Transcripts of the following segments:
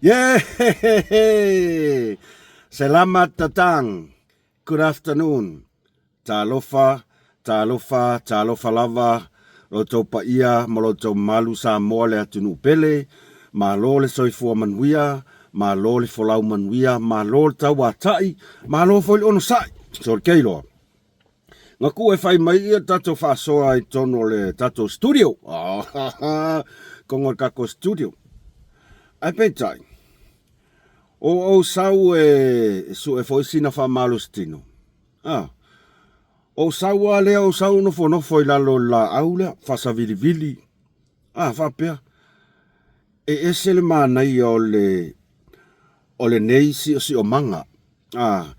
Yeehehehe! Selamat datang! Good afternoon! Talofa, talofa, talofa lava lo outou paia ma lo outou mamalu Samoa le atunuu pele, malo le soifua manuia, malo le folau manuia, malo le tauatai, malo foi le onosai. Solekei loa. Gaku e fai mai ia tatou faasoa i totonu o le tatou studio. Totonu o le tatou studio. Ae peitai, o ou sau e sue foi sina faamalositino. Ah, ou sau lava lea, ou sau nofonofo i lalo o le laau lea, faasavilivili. Ah, faapea, e ese le manaia o le, o lenei siosiomaga. A,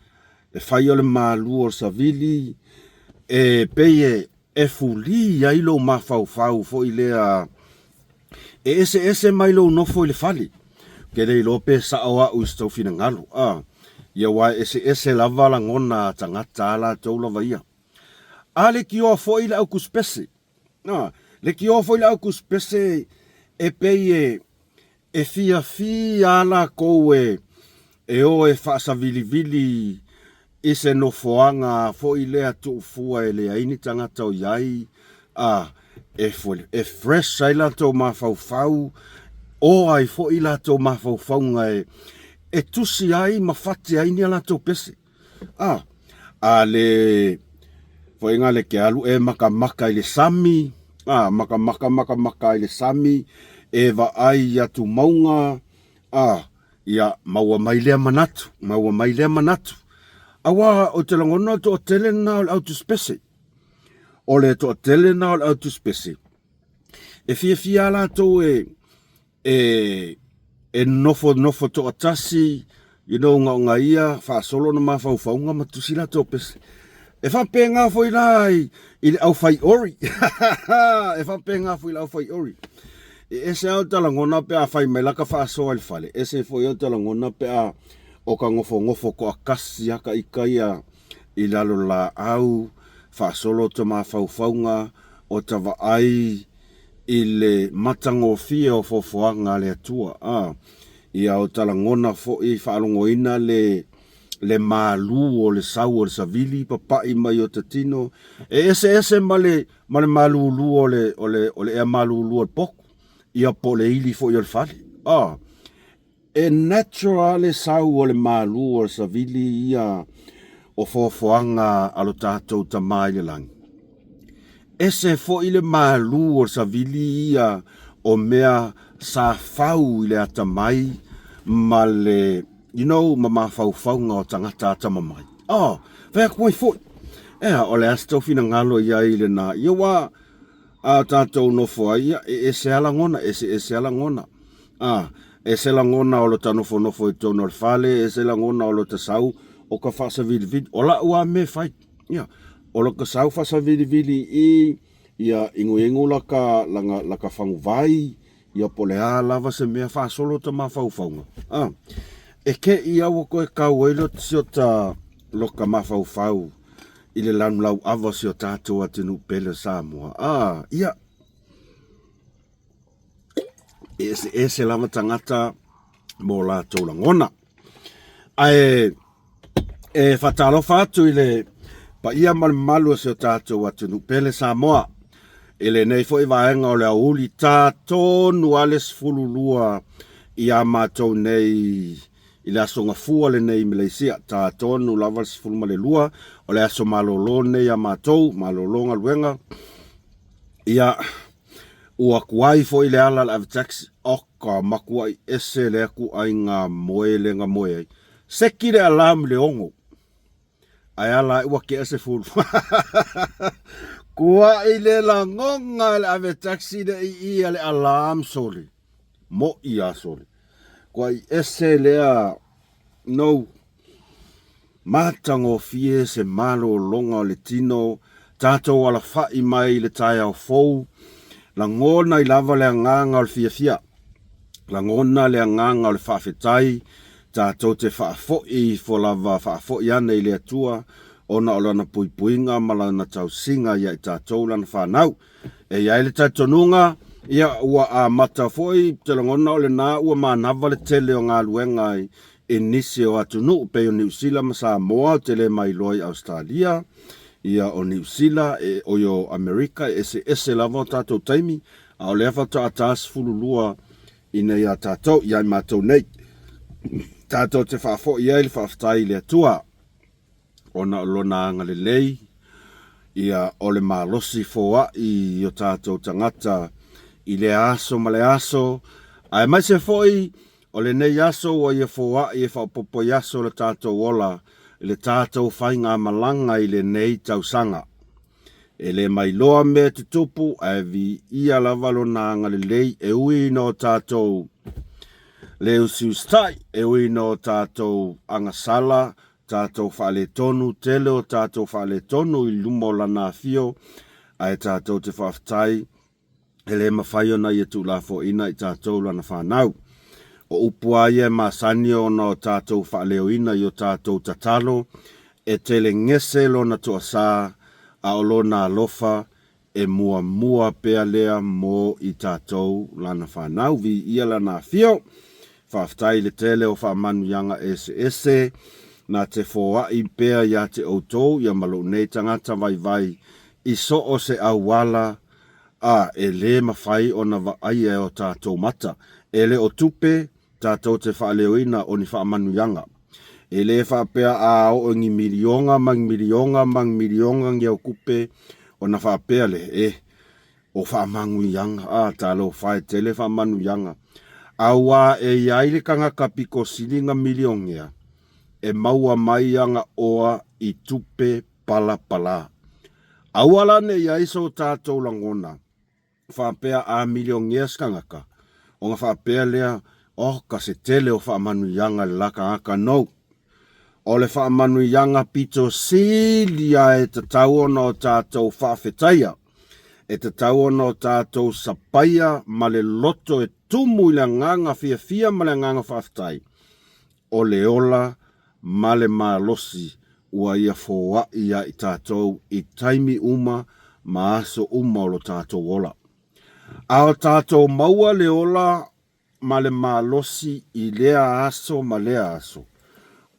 e fai o le malu o le savili, e pei e, e fuli ai lou mafaufau foi lea, e eseese mai lou nofo i le fale. Ou te le iloa pe sao au i se tou finagalo, a, ia aua e eseese lava lagona a tagata a latou lava ia. A leitioa foi le autusipese, a, leitioa foi le autusipese e pei e, E fiafia a lakou e e o e faasavilivili i se nofoaga foi lea tuufua e leai ni tagata o i ai, a e e fresh ai latou mafaufau, o ai foi latou mafaufauga e e tusi ai ma fati ai ni a latou pese. A, a le foi nga le ke alu e makamaka i le sami, a, makamaka makamaka i le sami, e vaai i atumauga, a, ia maua mai lea manatu, maua mai lea manatu. Aua ou te lagona o le toatele lena o le autusipese. O le toatele lena o le autusipese, e fiafia lava latou e, e e nofonofo toatasi, you know, ogaoga ia, faasolo ona mafaufauga ma tusi latou pese. E faapena foi la i, i le aufai ori. E faapena foi i le aufai ori. E ese lava o ta lagona pe a fai mai la ka faasoa i le fale, ese foi o ta lagona pe a o ka nofonofo toatasi lava ka ita ia i lalo laau, faasolo ta mafaufauga, o ta vaai i le matagofie o foafoaga a le Atua, a ia o ta lagona foi faalogoina le le malu o le sau o le savili papai mai o ta tino, e eseese ma le ma le malulu o le o le o le ea malulu o le potu, ia po o le ili foi o le fale. A E natural le sau o le malu o le savili ia o foafoaga a lo tatou Tama i le lagi. Ese foi le malu o le savili ia o mea sa fau i le atamai ma le, you know, ma mafaufauga o tagata atamamai. Oh, fai atu ai foi. Ea, o le a se tou finagalo i ai i lena? Ia aua a tatou nofo ai, ia, e ese a lagona, eseese a lagona. A, ese lagona o lota nofonofo i totonu o le fale, ese lagona o lota sau o ka faasavilivili. O la'u a mea e fai, ia, o lota sau faasavilivili i, ia, inuinu laka, laka, laka faguvai, ia, po o le a lava se mea faasolo ta mafaufauga. A, e te i a ua toe tau ai lota, si ota, loka mafaufau i le lanulauava o si o tatou atunuu pele o Samoa. A, ia, E eseese lava tagata mo latou lagona. Ae e faatalofa atu i le paia ma le mamalu o si o tatou atunuu pele Samoa i lenei foi vaega o le aoauli ta tonu lava le 12 ia matou nei i le aso Gafua lenei i Malaysia. Ta tonu lava le 12 o le aso malolo lenei ia matou, malolo galuega. Ia, Ua tuai foi le ala a le ave taxi. Oka, matuai ese lea ituaiga moe lea na moe ai. Seki le alarm i le 6, ae ala ae ua tea 10. Tuai le lagona e le ave taxi le ii a le alarm sole. Mo'i a sole. Tuai ese lea No. Matagofie se malologa o le tino, tatou alafa'i mai i le taeao fou, lagona ai lava le agaga o le fiafia, lagona le agaga o le faafetai, tatou te faafo'i ifo lava, faafo'i ane i le Atua ona o Lana puipuiga ma Lana tausiga ia i tatou Lana fanau. E i ai le talitonuga, Ia, ua amata foi, ou te lagona o lena ua manava le tele o galuega i nisi o atunuu pei o Niu Sila ma Samoa, ou te le mailoa i Ausetalia, ia o Niu Sila, e, oi o Amerika, e eseese lava o tatou taimi, a o lea faatoa ta 12 ina ia tatou, ia i matou nei. Tatou te faafoi ai le faafetai i le Atua ona o lona agalelei, ia o le malosi foai i o tatou tagata i lea aso ma le aso, aemaise foi o lenei aso ua ia foai e faaopoopo i aso o le tatou ola i le tatou faigamalaga i lenei tausaga. E le mailoa mea e tutupu, ae viia lava lona agalelei e ui ina o tatou le usiusitai, e ui ina o tatou agasala, tatou faaletonu, tele o tatou faaletonu i luma o lana afio, ae tatou te faafetai e le mafai ona ia tuulafoaiina i tatou lana fanau. O upu lava ia e masani ona o tatou faaleoina i o tatou tatalo, e telegese lona toasā, a o lona alofa e muamua pea lea mo i tatou lana fanau. Viia lana afio. Faafetai i le tele o faamanuiaga eseese na te foai pea ia te outou ia ma lou nei tagata vaivai i so o se auala a e lē mafai ona vaaia e o tatou mata. E le o tupe tatou te faaleoina o ni faamanuiaga. E lē faapea a oo i ni milioga ma ni milioga ma ni milioga ni au tupe ona faapea lea, e, o faamanuiaga, a, talofa e tele faamanuiaga. Auā e i ai le tagata pito sili na milionea e maua mai ana oa i tupe palapala. Aua la ne i ai so tatou lagona faapea a milionea se tagata, ona faapea lea, oka se tele o faamanuiaga i le la tagata. No. O le faamanuiaga pito sili a e tatau ona o tatou faafetaia, e tatau ona o tatou sapaia ma le loto e tumu i le agaga fiafia ma le agaga faafetai, o le ola ma le malosi ua ia foai ia i tatou i taimi uma ma aso uma o lo tatou ola. A o tatou maua le ola ma le malosi i lea aso ma lea aso,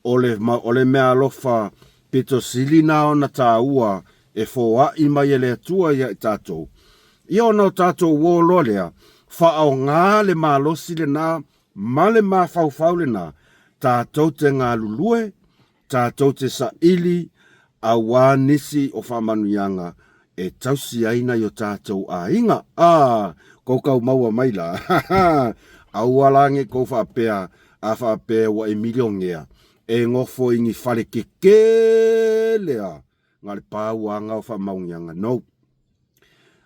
o le, o le meaalofa pito sili na ona taua e foai mai e le Atua ia i tatou. Ia ona o tatou uō loa lea, faaaoga le malosi lena ma le mafaufau lena, tatou te galulue, tatou te saili auā nisi o faamanuiaga e tausi ai nai o tatou aiga. A, kou kau maua mai la. Aua la ne i kou faapea, a faapea ua e milionea, e nofo i ni fale kekele a, na o le pau lava na o faamauniaga. No.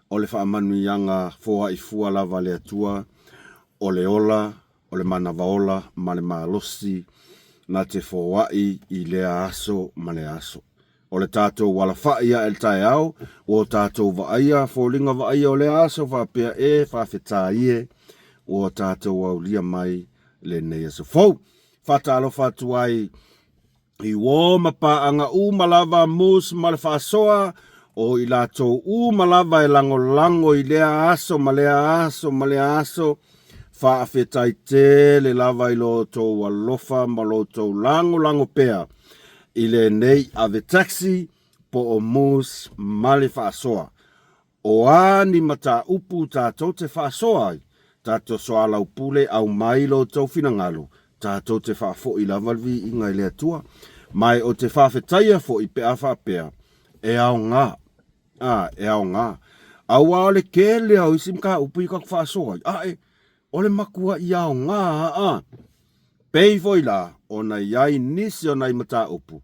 O le faamanuiaga foai fua lava a le Atua, o le ola, o le manava ola ma le malosi na te foai i lea aso ma lea aso. O le tatou alafai ae i le taeao, ua o tatou vaaia foliga vaaia o lea aso faapea e faafetai e, ua o tatou aulia mai lenei aso fou. Faatalofa atu ai I uō ma paaga uma lava Moose ma le faasoa, o i latou uma lava e lagolago i lea aso ma lea aso ma lea aso, faafetai tele lava i lo outou alofa ma lo outou lagolago pea i lenei ave taxi po o Moose ma le faasoa. O a ni mataupu tatou te faasoa ai, tatou soalaupule aumai lo outou finagalo, tatou te faafoi lava le viiga i le Atua. Ma ou te faafetaia foi pe a faapea, e aoga, a, e aoga. Aua o le tele o isi mataupu ia tatou faasoa ai, ae, o le matuai aoga a, a. Pei foi la ona i ai nisi o nai mataupu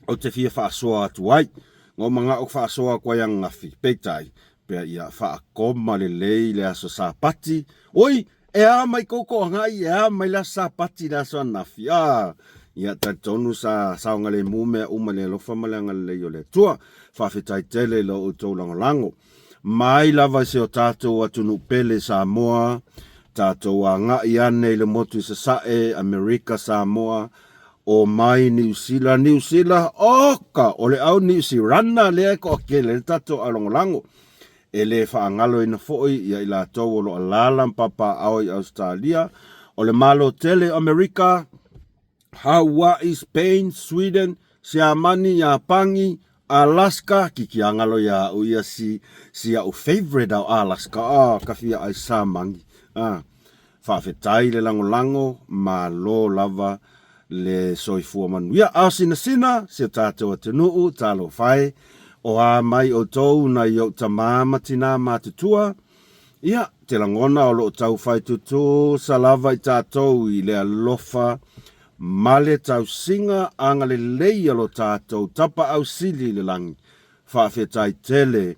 ou te fia faasoa atu ai. Na ou manao faasoa atu ai ananafi, peitai, pea ia faakoma lelei le aso Sapati. Oi, e a mai kou toagai, e a mai le aso Sapati le aso ananafi. Ah, ia talitonu sa saogalemu mea uma i le alofa ma le agalelei o le Atua. Faafetai tele i lo outou lagolago. Mai lava i si o tatou atunuu pele Samoa, tatou agai ane i le motu i Sasae, Amerika, Samoa, O mai Niu Sila, Niu Sila, oka! O le au Niu Sirana lea e toatele ai le tatou aulagolago. E le faagaloina foi ia i latou o lo o alaala ma papaaao i Ausetalia, o le Malo tele o Amerika, Haua'i, Spain, Sweden, Siamani, Iapani, Alaska, kiki agalo ia a'u ia si si a'u favourite ao Alaska, oh ka fia ai samagi, ah. Faafetai le lagolago, malo lava le soifua manuia. Ao sinasina si o tatou atunuu, talofa e, o a mai outou nai ou tama ma tina matutua, ia, te lagona o lo o tau fai tutusa lava i tatou i le alofa ma le tausiga agalelei a lo tatou Tapaau Sili i le lagi. Faafetai tele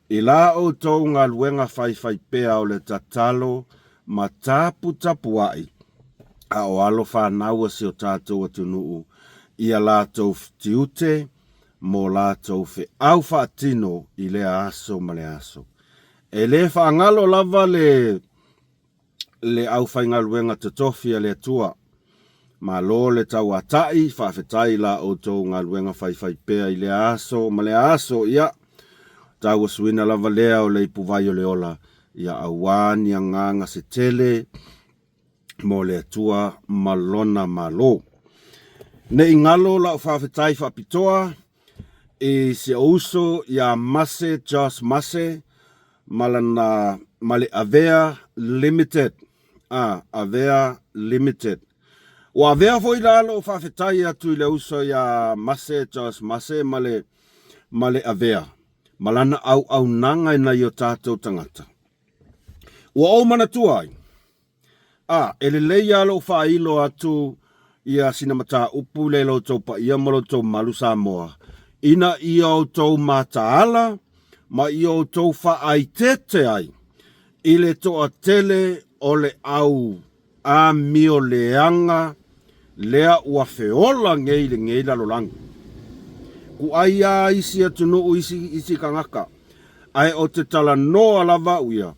i la outou galuega faifaipea o le tatalo ma taputapuai a o alo fanau a si o tatou atunuu i a latou tiute mo latou feau faatino i lea aso ma le aso. E le faagalo lava le le aufaigaluega totofi a le Atua. Malo le tauatai, faafetai i la outou galuega faifaipea i lea aso ma lea aso, ia, tauasuina lava lea o le ipuvai o le ola, ia auā ni agaga se tele mo le Atua ma Lona Malo. Ne i galo lau faafetai faapitoa i si ou uso iā Mase Josh Mase, ma lana ma le Avea Limited, a, Avea Limited. Ua avea foi la lou faafetai atu i le uso iā Mase Josh Mase ma le ma le Avea ma lana auaunaga i nai o tatou tagata. Ua ou manatua ai, A, e lelei lava lou faailo atu ia sina mataupu lea i lo outou paia ma lo outou mamalu Samoa, ina ia outou mataala ma ia outou faaeteete ai i le toatele o le au amioleaga lea ua feola nei i lenei lalolagi. Kuai lava isi atunuu isi, isi tagata, ae o te talanoa lava au ia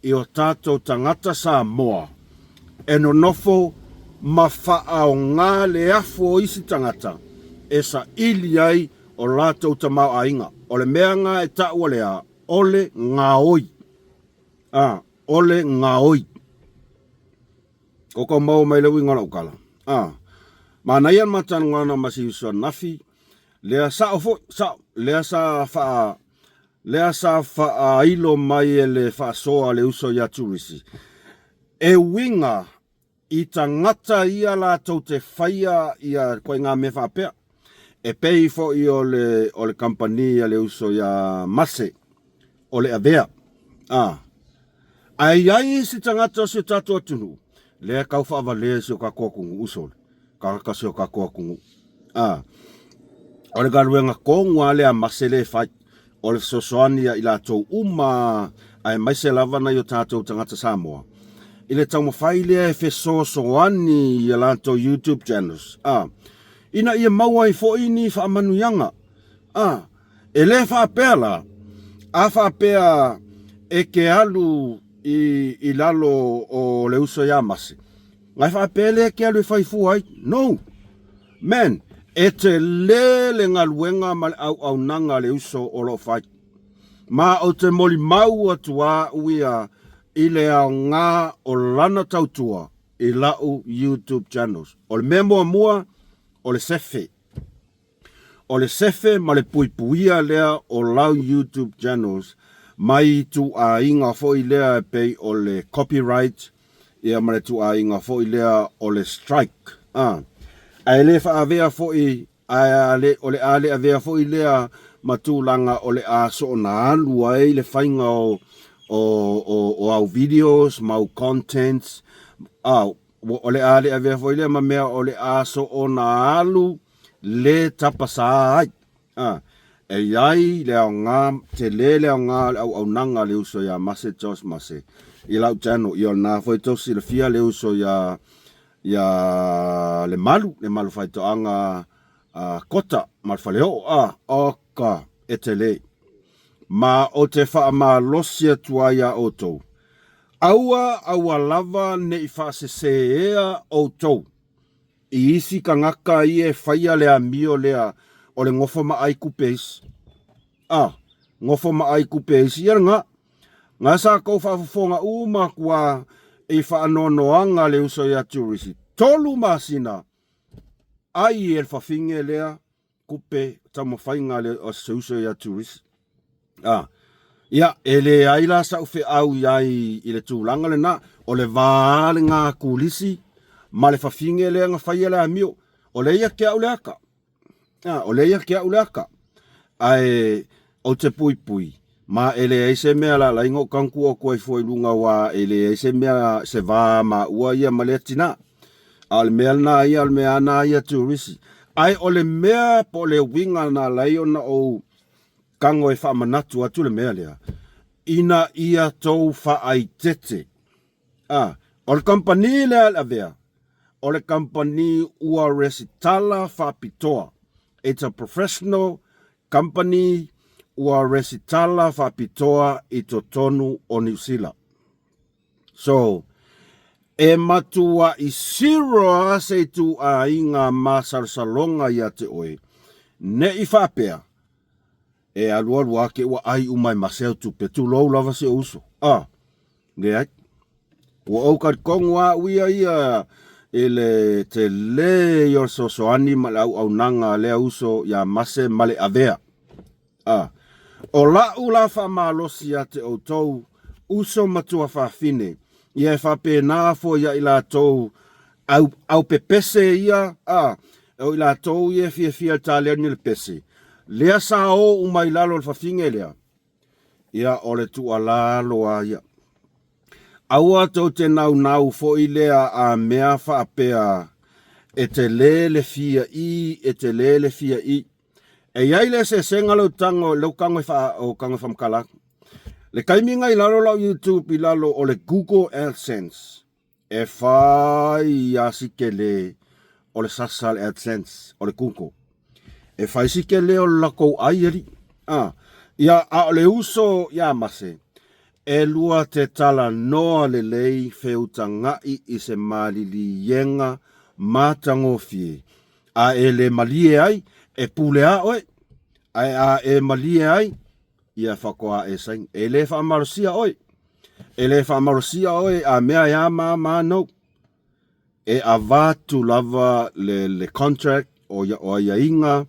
i o tatou tagata Samoa e nonofo ma faaaoga le afu o isi tagata e saili ai o latou tamaoaiga. O le mea na e taua lea, o le gaoi. A, o le gaoi. Ko kau maua mai le uiga o lau tala. A, manaia le matalanoaga ma si uso ananafi, lea sao foi, sao, lea sa faa, lea sa faailo mai e le faasoa a le uso ia Turisi, e uiga i tagata ia latou te faia ia ituaiga mea faapea. E pei foi o le, o le kamupani a le uso ia Mase, o le Avea. A, ae i ai isi tagata o si o tatou atunuu, lea e tau faavalea i si o tatou atunuu, uso le tagata o si o tatou atunuu. A, o le galuega tonu lava lea a Mase lea e fai, o le fesoasoani ia i latou uma aemaise lava nai o tatou tagata Samoa i le taumafai lea e fesoasoani i a latou YouTube channels, a, ina ia maua ai foi ni faamanuiaga. A, e le faapea la, a faapea e te alu i, i lalo o le uso ia Mase, na e faapea lea e te alu e fai fua ai. No! Man, e tele le galuega ma le auaunaga a le uso o lo o fai. Ma ou te molimau atu au ia i le aoga o lana tautua i lau YouTube channels. O le mea muamua, o le sefe. O le sefe ma le puipuia lea o lau YouTube channels mai ituaiga foi lea e pei o le copyright ia ma le ituaiga foi lea o le strike a. Ae le faaavea foi ae a le o le a le avea foi lea ma tulaga o le a soona alu ai le faiga o o o o au videos ma au contents a o le a le avea foi lea ma mea o le a soona alu le tapasā ai. A, e i ai le aoga, tele le aoga o le auaunaga a le uso iā Mase Josh Mase i lau channel. Ia o lena foi tou silafia le uso iā, iā Lemalu, Lemalu Faitoaga a Kota ma le Faleoo. A, oka, e tele. Ma ou te faamalosi atu ai iā outou, aua, aua lava ne i faasesēa outou I isi tagata ia e faia le amio lea o le nofo ma ai tupe isi. A, nofo ma ai tupe isi, ia lena. Ga sa kou faafofoga uma atu a i faanoanoaga a le uso ia Turisi, tolu masina ai e le fafine lea tupe taumafaiga a le se uso ia Turisi. A, ia, e leai la sa'u feau i ai i le tulaga lena, o le va lena a Turisi ma le fafine lea na faia le amio. O lea ia te au le ata. A, o lea ia te au le ata. Ae ou te puipui, ma e leai se mea la lai na ou tagutu atu ai fua i luga aua e leai se mea se va maua ia ma lea tina. A o le mea lena ia, o le mea lena ia Turisi. Ae o le mea po o le uiga na ala ai ona ou tago e faamanatu atu le mea lea, ina ia tou faaitete. A, o le kamupani lea a le Avea, o le kamupani ua resitala faapitoa. It's a professional company ua resitala faapitoa i totonu o Niu Sila. So, e matuaʻi zero lava se ituaiga masalosaloga ia te oe, ne i faapea, e alualu lava te ua ʻai uma e mase au tupe, tulou lava si ou uso. A, leai. Ua ou talitonu lava au ia ia i le tele ia o le fesoasoani ma le auaunaga a lea uso ia Mase ma le Avea. A, o la'u la faamalosi ia te outou, uso ma tuafafine, ia e faapena foi ia i latou au, aupepese ia, a, o i latou ia e fiafia i le taleni o le pese, lea sa o uma i lalo o le fafine lea, ia o le tuualalo lava ia. Aua tou te naunau foi lea a mea faapea e tele le fia i, e tele le fia i. E i ai le eseesega lou tago, lou tago e faa, o tago e faamatala atu. Le taimi na i lalo lau YouTube i lalo o le Google AdSense, e fai a si tele o le sasa le AdSense, o le Google. E fai si tele o le latou ai alii. A, ia, a o le uso ia Mase, e lua te talanoa lelei feutagaʻi i se maliliega matagofie A e le malie ai, e pule a oe, ae a e malie ai, ia faatoa e saini. E le faamalosia oe, e le faamalosia oe a mea e a ma ma nou. E avatu lava le, le contract o, ia, o aiaiga,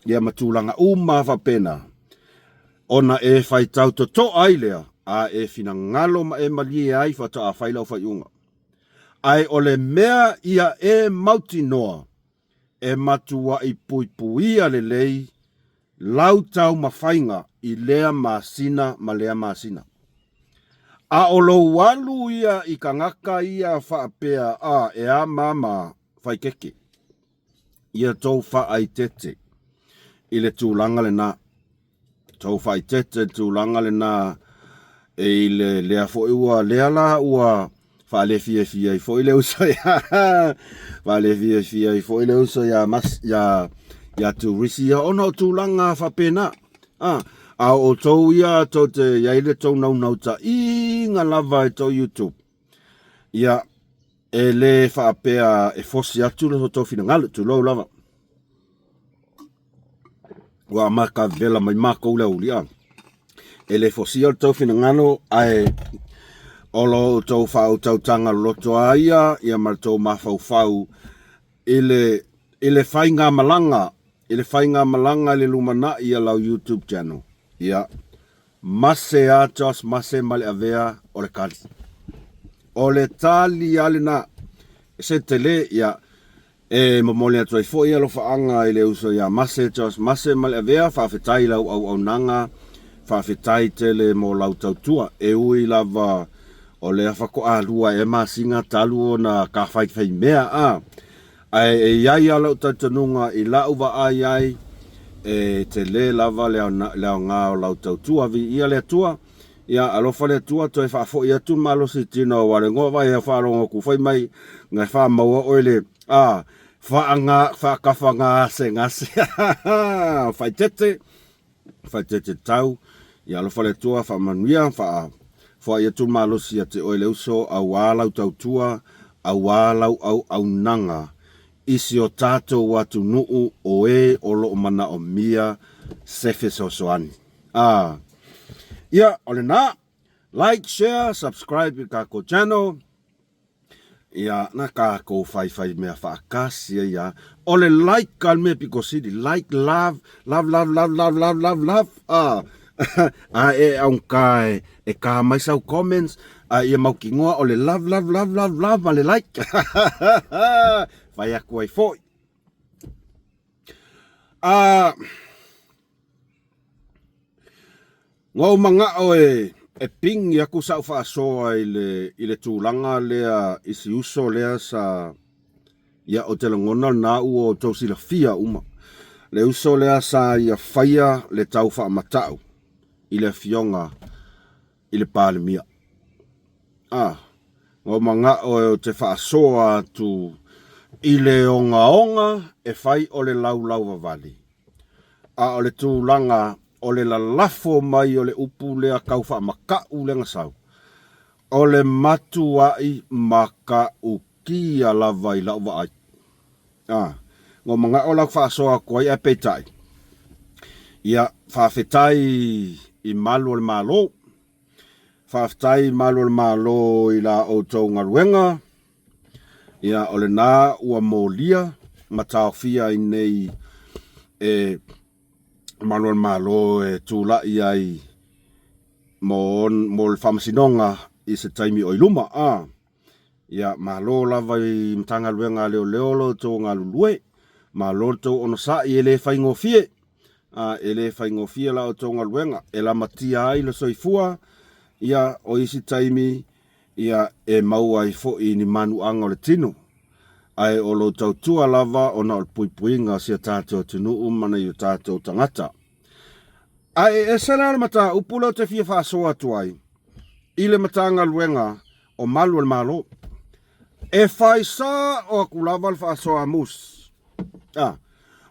ia ma tulaga uma faapena. Ona e faitau totoa ai lea, a e finagalo ma e malie ai faatoa fai lau faaiuga. Ae o le mea ia e mautinoa, e matuaʻi puipuia lelei lau taumafaiga i lea masina ma lea masina. A o lou alu ia i tagata ia faapea a e a ma ma faikeke, ia tou faaitete i le tulaga lena. Tou faaeteete i le tulaga lena i le lea foi ua lea la ua faalefiafia ai foi le uso ia faalefiafia ai foi le uso ia mas ia ia Turisi ia ona o tulaga faapena. A, a o outou ia tou te i ai le tou naunautaiga lava i tou YouTube. Ia, e le faapea e fosi atu lo tou finagalo, tulou lava. Ua amata vela mai makou le aoauli a. E le fosia lo tou finagalo, ae o lo outou faautautaga loloto a ia, ia ma le tou mafaufau i le, i le faigamalaga, i le faigamalaga i le lumanai a lau YouTube channel. Ia, mase a Josh, mase ma le avea o le tali. O le tali a lena. Se tele, ia, E momoli atu ai foi alofaaga i le uso ia Mase, Josh Mase Maleavea, faafetai i lau auaunaga, faafetai tele mo lau tautua. E ui lava o lea faatoa lua ea masina talu ona tafaifaimea a, ae e i ai lava lou talitonuga i lau vaai ai, e tele lava le aoga o lau tautua. Viia le Atua, Ia, alofa le Atua, toe faafoi atu le malosi i tino aua le igoa vai e faalogo atu fai mai na faamaua oe le a faanga faakafa gasegase faitete faitete tau. Ia, alofa le Atua, faamanuia, faafoai atu le malosi ia te oe le uso auā lau tautua, auā lau auaunaga i si o tatou atunuu o e o loo manaomia se fesoasoani. A, ia, o lena. Like, share, subscribe i le takou channel. Ia, na takou faifai mea faatasi ai a. O le like a le mea pito sili. Like, love, love, love, love, love, love, love, love. Ah. A e augata e, e ka mai sau comments, a ia mautinoa o le love, love, love, love, love ma le like. Fai atu ai foi. A, Ua ou manao e e pigi aku sa'u faasoa i le i le tulaga lea i si uso lea sa ia ou te lagona lena ua outou silafia uma le uso lea sa ia faia le tau faamata'u i le afioga i le Palemia. A, ua ou manao ou te faasoa atu i le ogaoga e fai o le laulauvavali, a o le tulaga o le lalafo mai o le upu lea tau faamata'u lea na sau, o le matua'i mata'utia lava i la'u vaai. A, ua manao la faasoa atu ai, ae peitai, ia, faafetai i malu o le Malo, faafetai i malu o le Malo i la outou galuega, ia, o lena ua molia ma taofia ai nei e malu o le Malo e tulai ai mo, mo le faamasinoga i se taimi o i luma. A, Ia, malo lava i Matagaluega a Leoleo lo outou galulue, malo le tou onosai, e le faigofie, a, e le faigofie la outou galuega, e lamatia ai le soifua, ia, o isi taimi, ia, e maua ai foi ni manuaga o le tino, ae o lou tautua lava ona o le puipuiga o si a tatou atunuu ma nai o tatou tagata. Ae e ese la le mataupu lea ou te fia faasoa atu ai i le Matagaluega o Malu o le Malo. E fai sa'o atu lava le faasoa a Moose. A,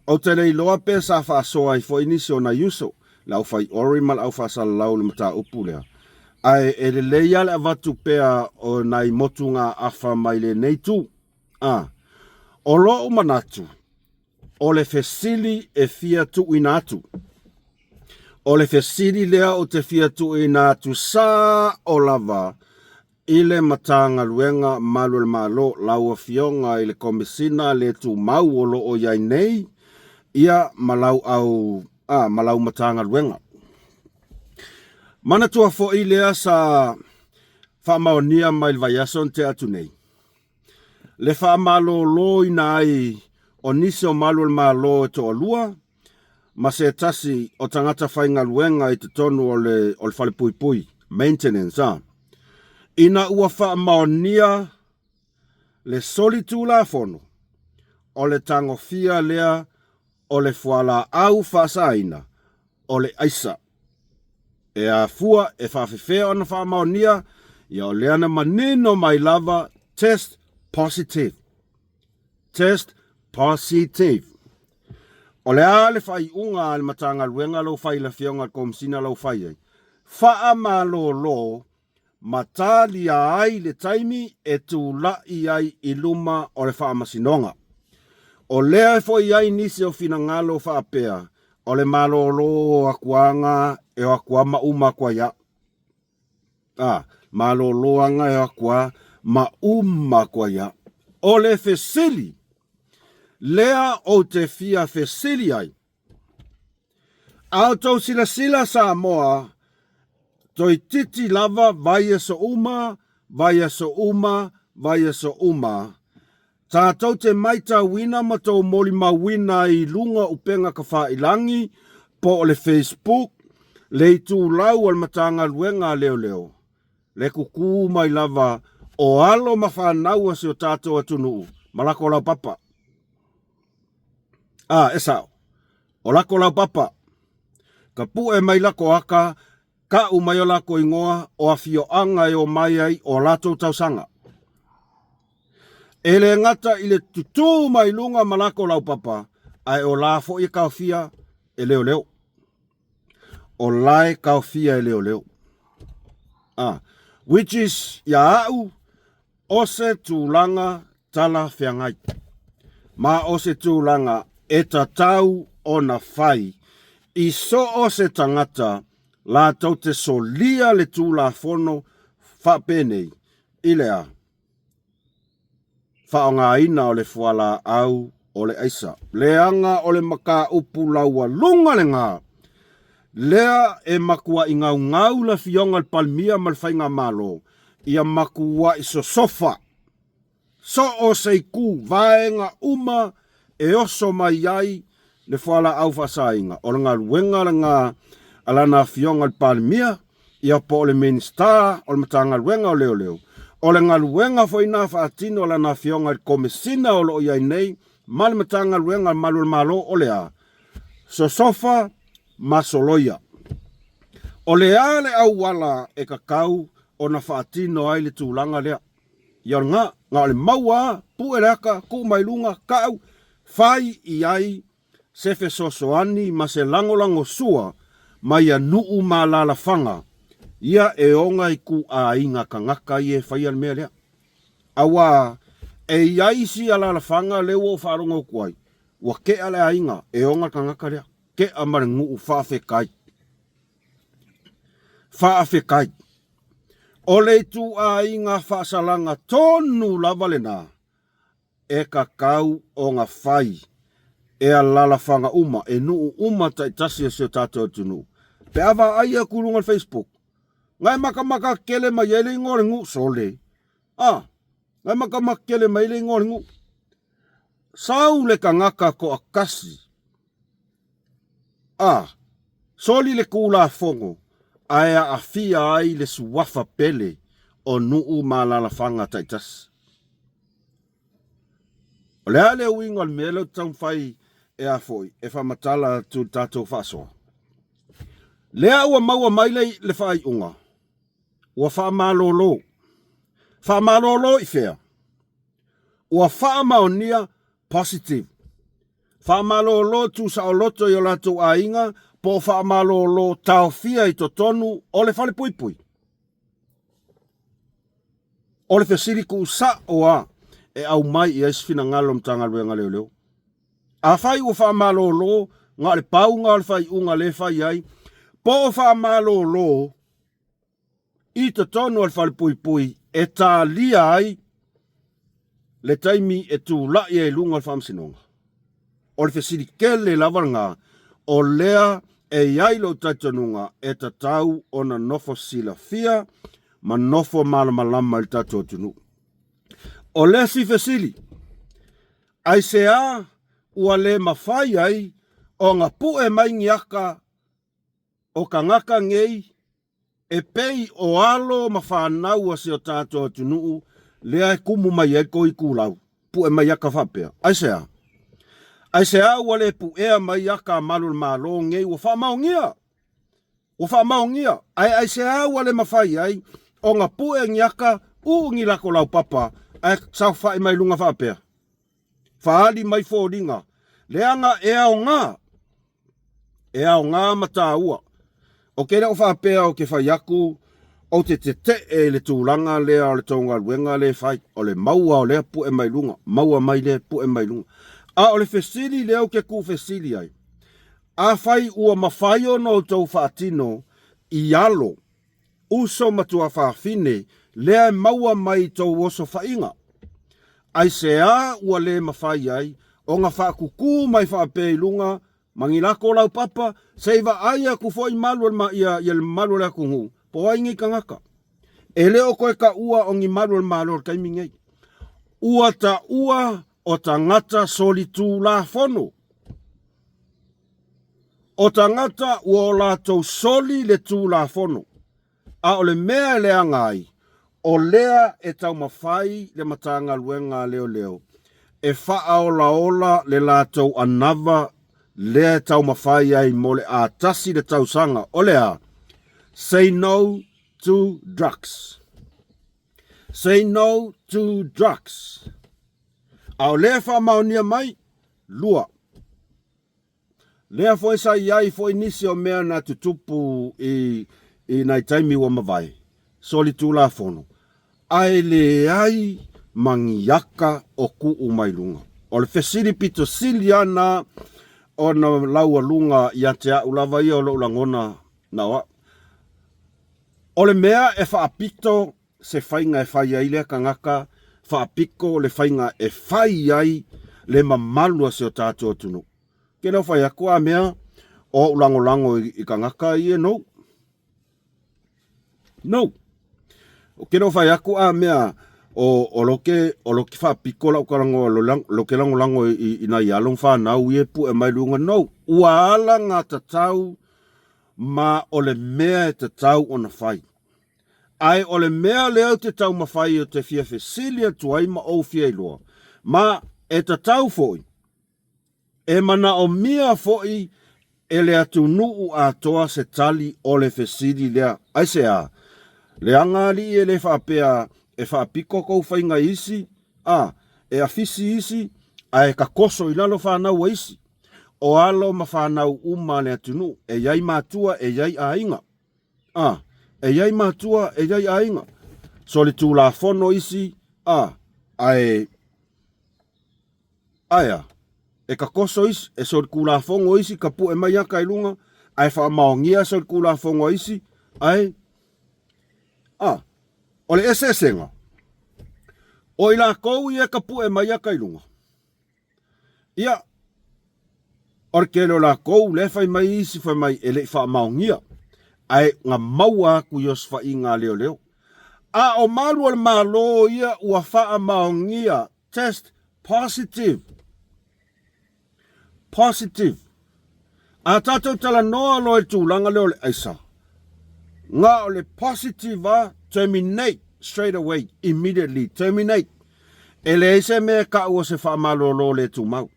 ou te le iloa pe sa faasoa ai foi nisi o nai uso, le aufai ori ma le aufaasalalau i le mataupu lea. Ae e lelei lava le avatu pea o nai motugaafa mai lenei itu. A, o lo'u manatu, O le fesili e fia tuuina atu. O le fesili lea ou te fia tuuina atu sa'o lava i le Matagaluega Malu o le Malo, lau Afioga i le Komesina le Tumau o lo o i ai nei, ia ma lau au, a, ma lau Matagaluega. Manatua foi lea sa faamaonia mai le vaiaso na tea atu nei, le faamaloloina ai o nisi o malu o le Malo e toalua ma se tasi o tagata faigaluega i totonu o le, o le falepuipui, maintenance, a. Ina ua faamaonia le solitulafono o le tagofia lea o le fualaau faasaina o le aisa. E afua e faafefea ona faamaonia, ia o lea na manino mai lava test positive. Test positive. O le a le faaiuga a le Matagaluega lou fai i le Afioga i le Komesina lou fai ai? Faamalolo ma talia ai le taimi e tulai ai i luma o le faamasinoga. O lea e foi ai nisi o finagalo faapea, o le malōlō akuaga e o akua ma uma akua ia. A, malōlō aga e o akua ma uma akua ia. O le fesili lea ou te fia fesili ai, A outou silasila Samoa, toeitiiti lava vaiaso uma, vaiaso uma, vaiaso uma, tatou te maitauina ma tou molimauina i luga o upega tafailagi po o le Facebook, le itulau a le Matagaluega a Leoleo, le kukū mai lava o alo ma fanau a si o tatou atunuu ma lako laupapa. A, e sa'o. O lako laupapa. Ka pu'e mai lako aka, ka'u mai o lako igoa, o afioaga e omai ai o latou tausaga. E le gata i le tutū mai luga ma lako laupapa, ae o la foi e taofia e leoleo. O la e taofia e leoleo. A, which is, ia a'u, O se tulaga talafeagai, ma o se tulaga e tatau ona fai i so o se tagata Latou te solia le Tulafono faapenei i le a? Faaaogaina o le fualaau o le aisa. Leaga o le mataupu laualuga lena lea e matuai gaugau le Afioga i le Palemia ma le Faigamalo ia matuai sosofa So o se itu, vaega uma e oso mai ai le fualaau faasaina, o le galuega lena a lana Afioga i le Palemia, ia po o le Minisita o le Matagaluega o Leoleo. O le galuega foi lena faatino a lana Afioga i le Komesina o lo o i ai nei ma le Matagaluega a le Malu o le Malo, o le a? Sosofa ma soloia. O le a le auala e tatau ona faatino ai le tulaga lea? Ia o lena, na o le maua a, pue le ata, tuu mai luga, kau, fai i ai se fesoasoani ma se lagolagosua mai a nuu ma alaalafaga ia e ona ituaiga tagata ia e faia le mea lea. Aua e i ai isi alaalafaga lea ua ou faalogo atu ai, ua tea le aiga e ona le tagata lea, tea ma le nuu, faafetai. Faafetai. O le ituaiga faasalaga tonu lava lena e tatau ona fai e alalafaga uma, e nuu uma taitasi o si o tatou atunuu. Pe a vaai atu i luga o le Facebook, na e matamata tele mai ai le igoa o le nuu, sole. A, na e matamata tele mai ai le igoa o le nuu. Sau le tagata toatasi A. Soli le Tulafono ae aafia ai le suafa pele o nuu ma alaalafaga taitasi. O le a le uiga o le mea lea ou te taumafai e a foi, e faamatala atu i le tatou faasoa? Lea ua maua mai le, le faaiuga, ua faamalolo. Faamalolo i fea? Ua faamaonia positive. Faamalolo tuusaoloto i o latou aiga po o faamalolo taofia i totonu o le falepuipui. O le fesili tuusao a e aumai i ai se finagalo o Matagaluega Leoleo. Afai ua faamalolo, na o le pauga o le faaiuga lea e fai ai, po o faamalolo i totonu o le falepuipui e talia ai le taimi e tulai ai i luga o le faamasinoga. O le fesili tele lava lena, o lea e i ai lou talitonuga e tatau ona nofo silafia ma nofo malamalama i le tatou atunuu. O le isi fesili, aisea ua le mafai ai ona pue mai ni aka o tagata nei e pei o alo ma fanau a si o tatou atunuu lea e kumu mai ai kou itulau, pue mai aka faapea. Aisea? Aisea ua le puea mai aka a malu o le Malo nei ua faamaonia? Ua faamaonia, ae aisea ua le mafai ai ona pue ni aka uu ni lako laupapa ae saofai mai luga faapea? Faaali mai foliga, leaga e aoga. E aoga ma taua. O ke le o faapea o ke fai atu ou te tetee i le tulaga lea o le tou galuega lea e fai, o le maua o lea pue mai luga, maua mai lea pue mai luga. A o le fesili lea ou te tuufesili ai, afai ua mafai ona outou faatino i alo uso ma tuafafine lea e maua mai i tou osofaiga, aisea ua le mafai ai ona faatutū mai faapea i luga ma ni lako laupapa, se i vaai atu foi malu o le, ia, ia le mamalu o le atunuu, po o ai nei tagata. E le o toe taua o ni malu o le Malo i le taimi nei. Ua taua o tagata solitulafono. O tagata ua o latou soli le Tulafono, a o le mea e leaga ai, o lea e taumafai le Matagaluega a Leoleo e faaolaola le latou anava lea e taumafai ai mo le atasi le tausaga, o le a? Say no to drugs. Say no to drugs. A o lea e faamaonia mai, 2. Lea foi sa i ai foi nisi o mea na tutupu i, i nai taimi ua mavae, solitulafono, ae leai ma ni aka o tuu mai luga. O le fesili pito sili lava na ona laualuga ia te au lava ia o lou lagona na o au. O le mea e faapito se faiga e fai ai lea tagata, faapito le faiga e fai ai le mamalu o si o tatou atunuu. Ke leo fai atu a mea o ou lagolago i tagata ia no. No. O ke leo fai atu a mea o lo ke o lo ke faapito lau talanoa lo ke lagolago i nai alo ma fanau ia e pue mai luga no. Ua ala gatatau ma o le mea e tatau ona fai. Ae o le mea lea ou te taumafai ou te fia fesili atu ai ma ou fia iloa, ma e tatau foi, e manaomia foi e le atunuu atoa se tali o le fesili lea. Aisea? Leaga alii e le faapea e faapito tou faiga i isi, a, e afisi isi, ae tatoso i lalo fanau a isi. O alo ma fanau uma a le atunuu, e i ai matua, e i ai aiga. A, e i ai matua, e i ai aiga. Solitulafono isi, a, ae, ae a? E tatoso isi, e solitulafono isi, tapue mai ata i luga, ae faamaonia solitulafono a isi, ae, a, o le eseesega, o i lakou ia e tapue mai ata i luga, Ia, o le tele o lakou lea e fai mai isi fai mai e le i faamaonia, ae na maua atu i osofaiga a leoleo. A o malu o le Malo ia ua faamaonia, test positive. Positive. A tatou talanoa loa i le tulaga lea o le aisa, na o le positive a terminate straight away, immediately, terminate. E leai se mea e tau o se faamalolo le tumau.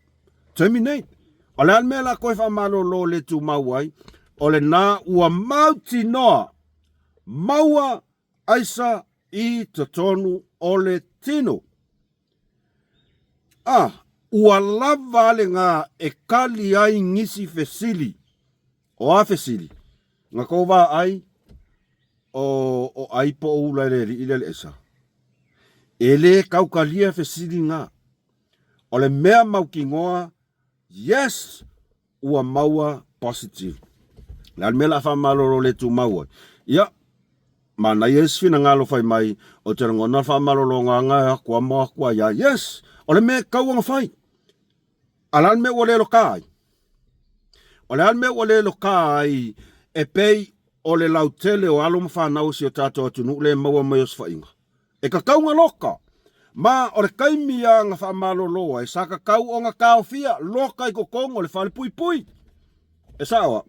Terminate. O le a le mea la toe faamalolo le tumau ai? O lena ua mautinoa maua aisa i totonu o le tino. A, ua lava a lena e kali ai nisi fesili. O a fesili? Na tou vaai o ai po o ula i le alii lea le aisa? E le taukalia fesili na. O le mea mautinoa, yes! Ua maua positive. Le a le mea la faamalolo le tumau ai? Ia, manaia isi finagalo fai mai, o te lagona le faamalologa aga e atu a ma atu ai a. Yes! O le mea e tatau ona fai. A le a le mea ua le loka ai? O le a le mea ua le loka ai e pei o le lautele o alo ma fanau o si o tatou atunuu le maua mai osofaiga? E tatau ona loka, ma o le taimi a na faamalolo ai, sa tatau ona taofia loka i totonu o le fale puipui. E sao a?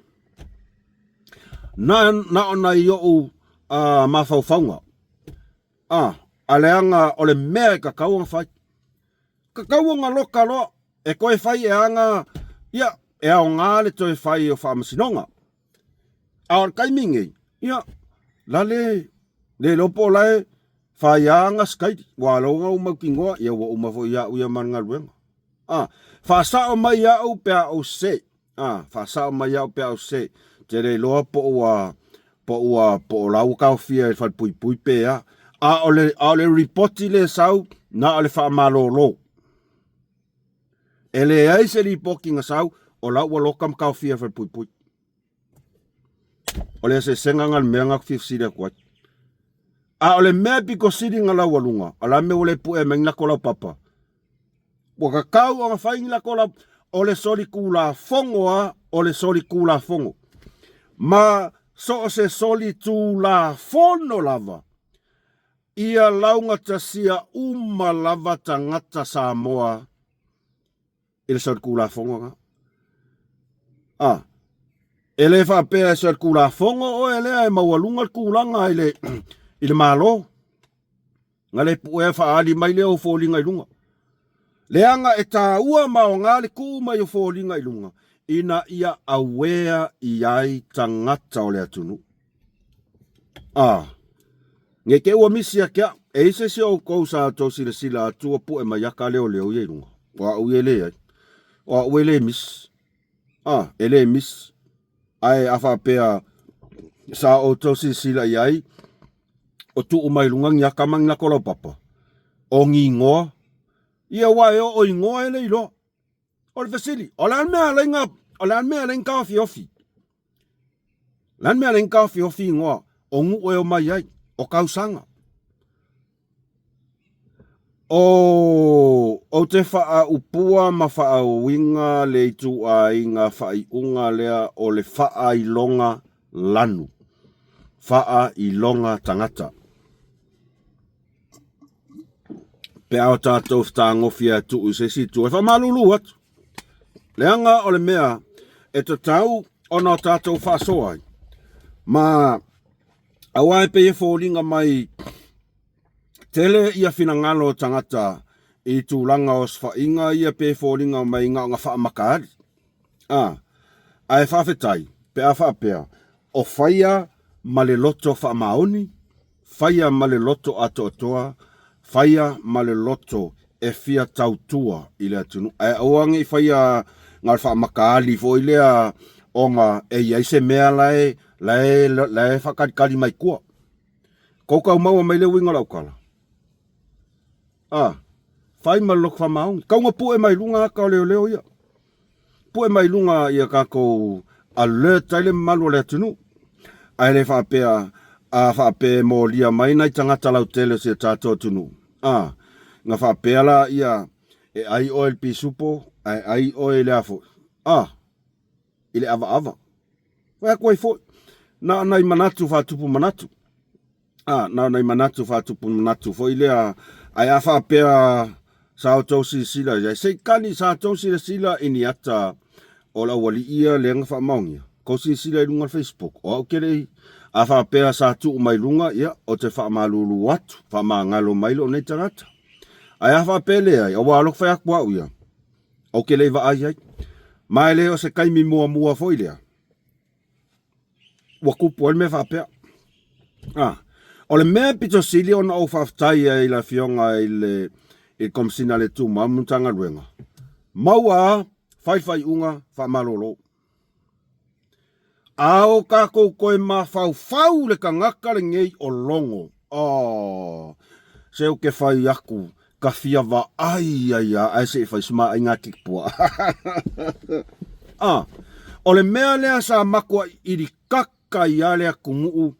Na, na ona i ou uh, mafaufauga. A, a leaga o le mea e tatau ona fai. Tatau ona loka loa, e toe fai e aga, ia, e aoga le toe fai o faamasinoga. A o le taimi nei, ia, la le, le iloa po o la e faia aga sikaili, ua ala ona ou mautinoa, ia ua uma foi ia au ia ma le galuega. A, faasao mai au pe a ou sese, a, faasao mai au pe a ou sese, te le iloa po ua, po ua, po o la ua taofia i le falepuipui pe a. A o le, a o le ripoti le sau, na o le faamalolo. E leai se lipoti na sau, o la ua loka ma taofia i le falepuipui. O le eseesega na le mea na fia fesili atu ai. A o le mea pito sili na laualuga, o le a mea ua le pue mai ni lako laupapa? Ua tatau ona fai ni lako lau... O le solitulafono a, o le solitulafono. Ma so o se solitulafono lava, ia laugatasia uma lava tagata Samoa i le solitulafono na. A, e le faapea e solitulafono oe lea e maualuga le tulaga i le, i le Malo. Na le puea faaali mai lea o foliga i luga. Leaga e taua ma aoga le tuu mai o foliga i luga ina ia aware i ai tagata o le atunuu. A, ne i te i ua misi ake au, e i ai se isi o outou sa outou silasila atu ua pue mai aka leoleo ia i luga. O au ia e leai. O au e le misi. A, e le misi. Ae a faapea sa outou silasila i ai, o tuu mai luga ni aka ma ni lako laupapa, o ni igoa, ia aua e oo igoa e le iloa. O le fesili, o le a le mea alai nga, o le a le mea alai nga taofiofi? O le a le mea alai nga taofiofi igoa? O nuu e omai ai, o kausaga. O, ou te faaupua ma faauiga le ituaiga faaiuga lea o le faailoga lanu, faailoga tagata. Pe a o tatou fetagofi e tuu i se isi itu, e faamalulu atu. Leaga o le mea e tatau ona o tatou faasoa ai, ma aua e pei e foliga mai tele ia finagalo o tagata i tulaga o osofaiga ia pei e foliga mai na ona faamataali. A, ae faafetai pe a faapea o faia ma le loto faamaoni, faia ma le loto atoatoa, faia ma le loto e fia tautua i le atunuu. Ae aua ne i faia na o le faamataali foi lea ona e i ai se mea la e, la e, la e faatalitali mai tua. Tou tau maua mai le uiga o lau tala? A, fai ma le loto faamaoni. Tau na pue mai luga ata o leoleo ia. Pue mai luga ia tatou alert ai le mamalu o le atunuu. Ae le faapea, a faapea e molia mai nai tagata lautele o si o tatou atunuu, a, na faapea la ia e ai oe i le pisupo, ae ai oe i le a foi, a, i le avaava. Fai atu ai foi, na o nai manatu faatupu manatu. A, na o nai manatu faatupu manatu foi lea, ae a faapea sa outou silasila i ai, se i kali, sa outou silasila i ni ata o le aualii ia lea na faamaonia, tou silasila i luga o le Facebook, o au ke le i, a faapea sa tuu mai luga, ia, ou te faamalulu atu, faamagalo mai lou nei tagata. Ae a faapea e leai, aua o lou fai atu au ia, ou te le i vaai ai. Ma e le o se taimi muamua foi lea, ua tupu ai le mea faapea. Ah, o le mea pito sili ona ou faafetai ai i le Afioga i le i le Komesina a le Tumau ma le Matagaluega, maua a fai faaiuga faamalolo. A o tatou toe mafaufau le tagata lenei o Logo, oh, se ou te fai atu, ka fia vaai ai a ae se i fai si maaiga ake puaa. Ah, o le mea lea sa matuai ilikaka ai a le atunuu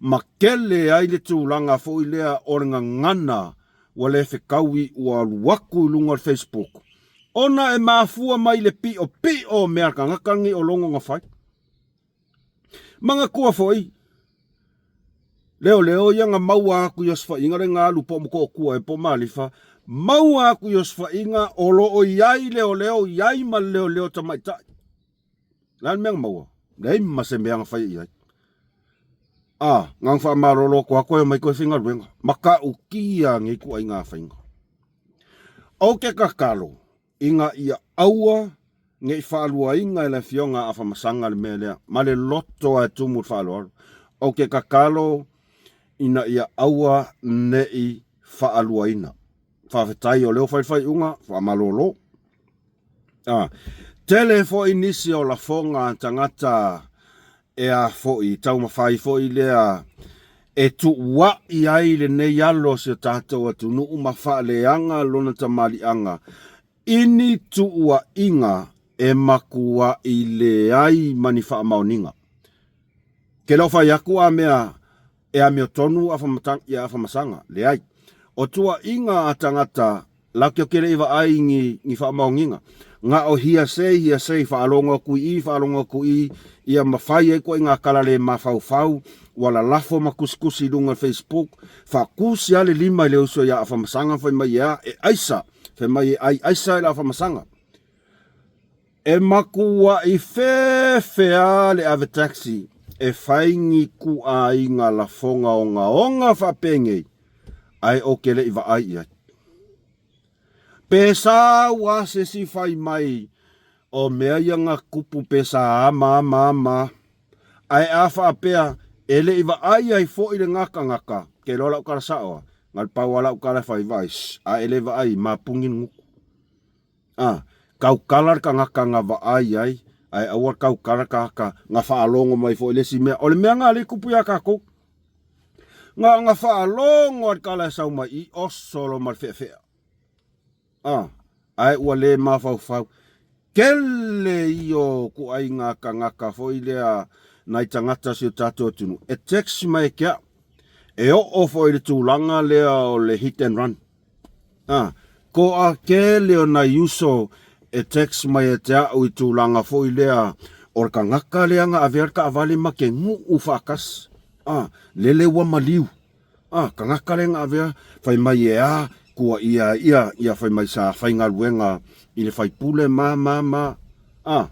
ma kele ai le tulaga foi lea o le gagana ua le fetaui ua alu atu i luga o le Facebook, ona e mafua mai le piʻopiʻo o mea a le tagata lenei o Logo na fai. Manatua foi, leoleo ia na maua atu i osofaiga le na alu po o Motootua ea po o Malifa, maua atu i osofaiga o lo o i ai leoleo, i ai ma le leoleo tamaitai. O le a le mea na maua? Leai ma se mea na faia i ai. A, na ona faamalolo atu lava toe omai toe faigaluega. Matautia nei ituaiga faiga. Ou te tatalo, ina ia aua ne i faaluaina e le Afioga a Afamasaga le mea lea, ma le loto lava e tumu i le faaaloalo. Ou te tatalo ina ia aua ne i faaluaina. Faafetai o lea ua fai le faaiuga, faamalolo. A, tele foi nisi o lafoga a tagata e a foi, taumafai foi lea e tuua'i ai lenei alo o si o tatou atunuu ma faaleaga lona tamaliiaga i ni tuua'iga e matua'i leai ma ni faamaoniga. Ke le o fai atu a mea e amiotonu ia Afamasaga, leai. O tuuaiga a tagata latou te le i vaai i ni, ni faamaoniga. Na o hearsay, hearsay, faalogo atu i i, faalogo atu i i, ia ma fai ai ituaiga tala le mafaufau, ua lalafo ma tusitusi i luga o le Facebook, faatusi lava le lima i le uso ia Afamasaga fai mai e a, e aisa, fai mai e ai aisa i le Afamasaga. E matuaʻi fefe a le ave taxi e fai ni ituaiga lafoga ogaoga faapenei, ae ou te le i vaai i ai. Pe sa ua se isi fai mai o mea ia na tupu pe sa a ma a ma a ma, ae a faapea e le i vaai ai foi lena tagata, ke iloa lau tala sao a, na o le pau lava lau tala e fai, vaai, a e le vaai, mapuni le gutu. A, tautala le tagata na vaai ai, ae aua le tautala le tagata na faalogo mai foi i le isi mea. O le mea lena lea e tupu ia tatou. Na ona faalogo lava i le tala e sau mai i i, oso loa ma le feafea. A, ae ua le mafaufau. Tele ia o ituaiga tagata foi lea. nai tagata o si o tatou atunuu e text mai e ke a'u, e oo foi i le tulaga lea o le hit and run. A, koa kele o nai uso e text mai e te a'u i tulaga foi lea o le kagaka lea na avea le taavale ma ke nu'u faatasi. A, lele ua maliu. A, kagaka lea na avea fai mai e a kua ia ia ia fai mai sa faigaluega i le faipule ma ma ma. A,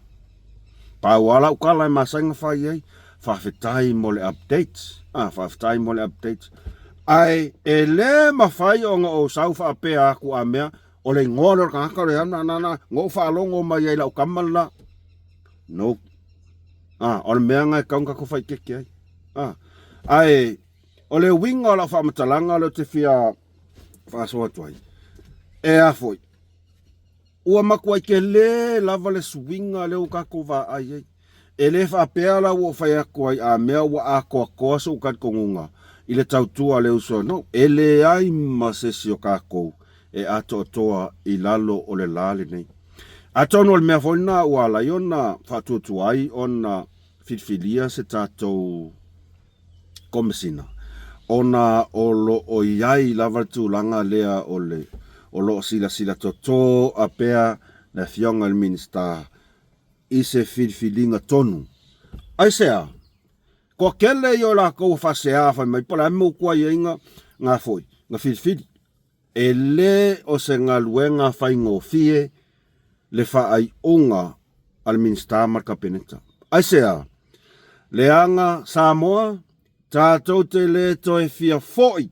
pau a la'u tala e masani na fai ai, faafetai mo le update. A, faafetai mo le update. Ae e le mafai ona ou sau faapea atu a mea o le igoa lea o le tagata o le ana na na na ou faalogo mai ai i lau tama le la. No. A, o le mea na e tatau ona tatou faaeteete ai. A, ae o le uiga o lau faamatalaga lea ou te fia faasoa atu ai, e a foi, Ua matuai tele lava le suiga lea ua tatou vaai ai. E le faapea la ua ou fai atu ai a mea ua atoatoa sou talitonuga i le tautua a le uso, no, e leai ma se isi o tatou e atoatoa i lalo o le la lenei. Atonu o le mea foi lena ua ala ai ona faatuatua ai ona filifilia se tatou Komesina, ona o lo o i ai lava le tulaga lea o le o lo o silasila totoa pea le Afioga i le Minisita i se filifiliga tonu. Aisea? Kua tele ia o latou ua faasea fai mai po o le a le mea ua tuai ai na foi na filifili. E le o se galuega faigofie le faaiuga a le Minisita ma le Kapeneta. Aisea? Leaga Samoa, tatou te le toe fia foi,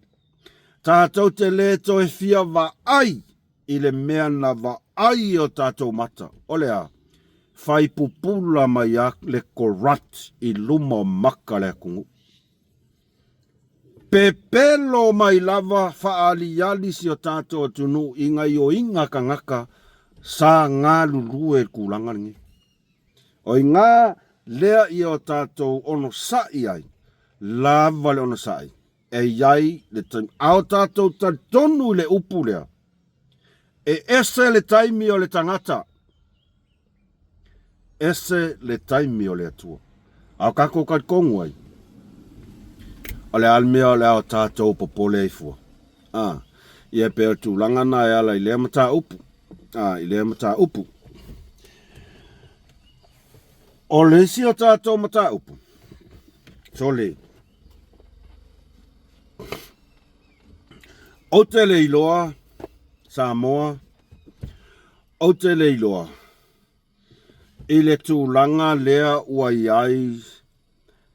tatou te le toe fia vaai i le mea na vaai e o tatou mata. O le a? Fai pupula mai a le corrupt i luma o maka le atunuu. Pepelo mai lava faaaliali si o tatou atunuu i gaioiga tagata sa galulue i le tulaga lenei. O iga lea ia o tatou onosai ai, lava le onosai, e i ai le taimi. A o tatou talitonu i le upu lea, e ese le taimi o le tagata, Ese le taimi o le Atua. A o tatou talitonu ai, o le a le mea o le a o tatou popole ai fua? A, ia pei o le tulaga na e ala i lea mataupu. A, i lea mataupu. O le isi o tatou mataupu, sole, ou te le iloa Samoa, Ou te le iloa i le tulaga lea ua i ai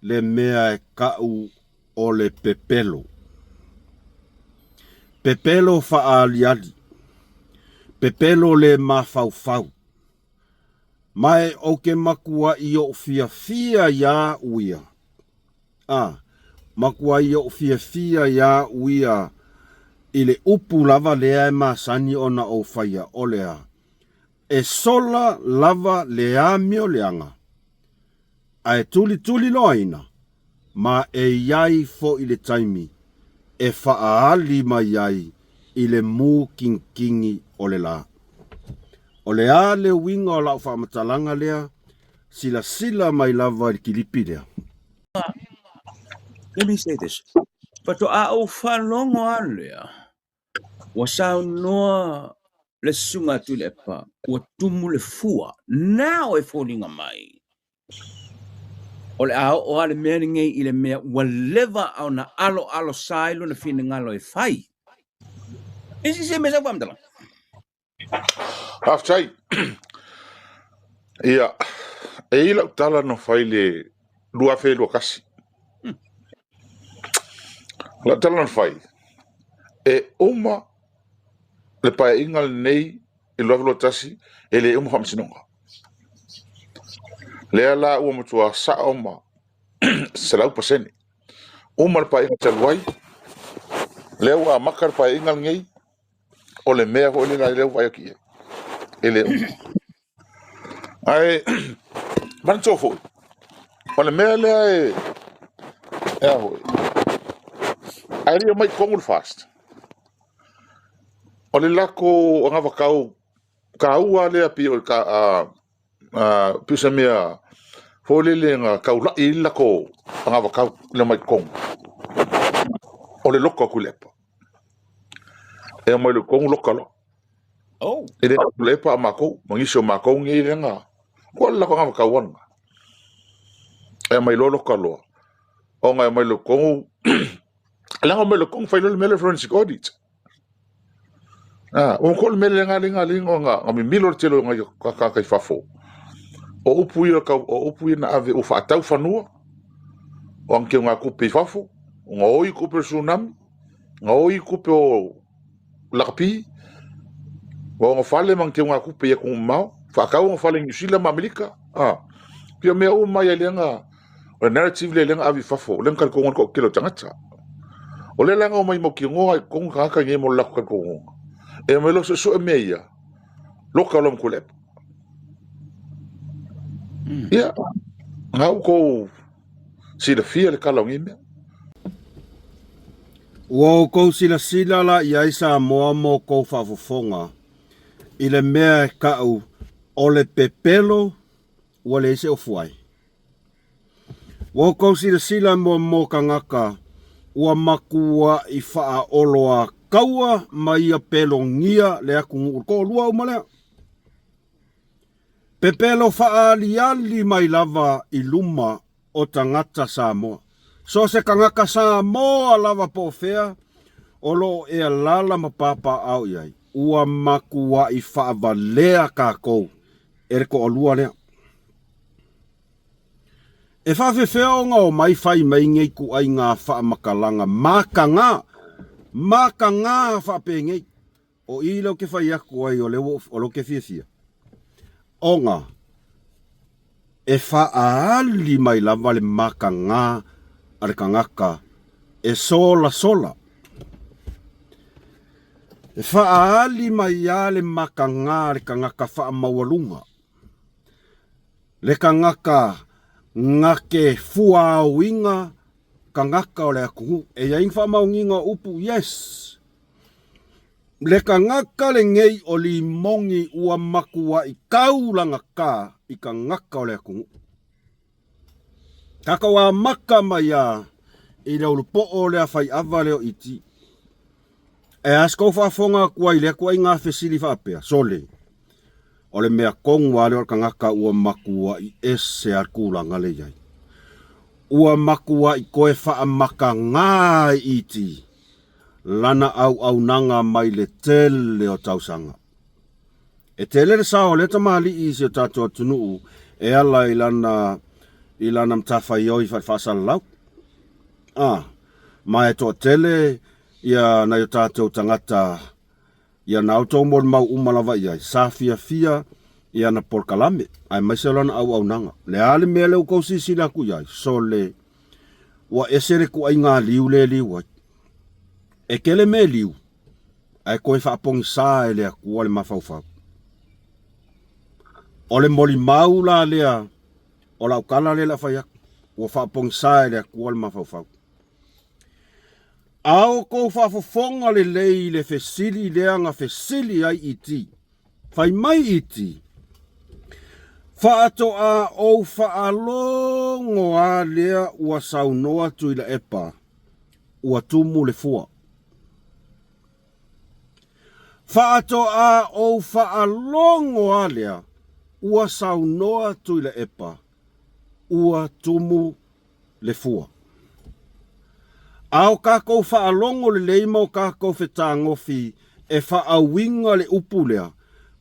le mea e kau o le pepelo. Pepelo faaaliali, pepelo le mafaufau. Ma e ou te matuai ou fiafia iā uia. A, matuai ou fiafia iā uia i le upu lava lea e masani ona ou faia, o le a? E sola lava le amio leaga, ae tulituliloaina, ma e i ai foi le taimi e faaali mai ai i le mūkingikigi o le lā. O le a le uiga o lau faamatalaga lea? Silasila mai lava i le kilipi lea. Let me say this. Faatoa ou faalogo lava lea, ua saunoa le Susuga a Tuilaepa, ua tumu le fua. Now e foliga mai, o le a oo lava le mea lenei i le mea ua leva ona aloalo sa ai lona finagalo e fai. E sese mea sau faamatalaga. Faafetai. Ia, e i ai lau tala na fai i le 2021. Lau tala na fai, e uma le paeaiga lenei i le 2021, e le uma faamasinoga. Lea la ua matua sao ma 100%. Uma le paeaiga talu ai, lea ua amata le paeaiga lenei, o le mea foi lea lea ua vaai atu i ai, e le uma. Ae manatua foi, o le mea lea e, e a foi, ae le i omai i totonu le FAST, o le latou anavatau taua lea pei o le pei o se mea Foi lele na taula'i ai le latou anavatau i le omai i totonu o le loto a Tuilaepa. E omai loa i totonu loka loa. Oh. E le o Tuilaepa a o matou, ma nisi o matou nei lea na, ua le latou anavatau ana. E omai loa loka loa. Ona e omai loa i totonu, leaga omai loa i totonu fai loa le mea lea o le forensic audit. Ua matua o le mea lea na ala ai ona mimilo le tele o nai tagata i fafo. O upu ia o upu ia na ave ua faatau fanua, o ana teugatupe i fafo, gaoi tupe o le tsunami, gaoi tupe o lakapi, ma ona fale ma ana teugatupe i atunuu mamao, faatau ona fale i Niu Sila ma Amerika. Pei o mea uma ia lea na O le narrative lea lea na ave i fafo, o lea na talitonu ai le toatele o tagata. O lea la na omai mautinoa i totonu tagata nei mo le latou talitonuga. E omai loa suesue mea ia, loka loa ma Tuilaepa. Ia, na ua tou silafia le tala o nei mea. Ua outou silasila la i ai Samoa ma outou faafofoga i le mea e ta'u o le pepelo ua leai se ofu ai. Ua outou silasila mo tagata ua matua'i faaoloataua ma ia pelogia le atunuu i le toalua uma lea. Pepelo faaaliali mai lava i luma o tagata Samoa. So o se tagata Samoa lava po o fea o lo o e alaala ma papaaao i ai, ua matua'i faavalea tatou e le toalua lea. E faafefea ona omai fai mai nei ituaiga faamatalaga mataga, mataga faapenei? O i lea ou te fai atu ai o lea ua, o lea ou te fiafia, ona e faaali mai lava le mataga a le tagata e solasola. E faaali mai lava le mataga a le tagata faamaualuga. Le tagata na te fuaoina tagata o le atunuu. E i ai ni faamaoniga o upu? Yes. Le tagata lenei o Limoni ua matuai tau lagata i tagata o le atunuu. Tatou amata mai a i le ulupoo lea faiava lea o Iti. E a se tou faafofoga atu ai i lea ituaiga fesili faapea? Sole, o le mea tonu lava lea o le tagata ua matuai ese lava le tulaga lea e i ai. Ua matuai toe faamatagā e Iti lana auaunaga mai le tele o tausaga. E tele le sao o lea tamalii i si o tatou atunuu e ala i lana i lana matafaioi faale-faasalalau. A, ma e toatele ia nai o tatou tagata ia na outou molimau uma lava i ai, sa fiafia i ana polokalame, aemaise o lana auaunaga. Le a le mea lea ua outou silasila atu i ai? Sole, ua ese le ituaiga liu lea e liu ai. E tele mea e liu, ae toe faapogisa e le Atua le mafaufau. O le molimau la lea o lau tala lea o le a fai atu, ua faapogisa e le Atua le mafaufau. A outou faafofoga lelei i le fesili lea na fesili ai Iti, fai mai Iti, Faatoa ou faalogo a lea ua saunoa Tuilaepa, ua tumu le fua. Faatoa ou faalogo a lea ua saunoa Tuilaepa, ua tumu le fua. A o tatou faalogo lelei ma o tatou fetagofi e faauiga le upu lea,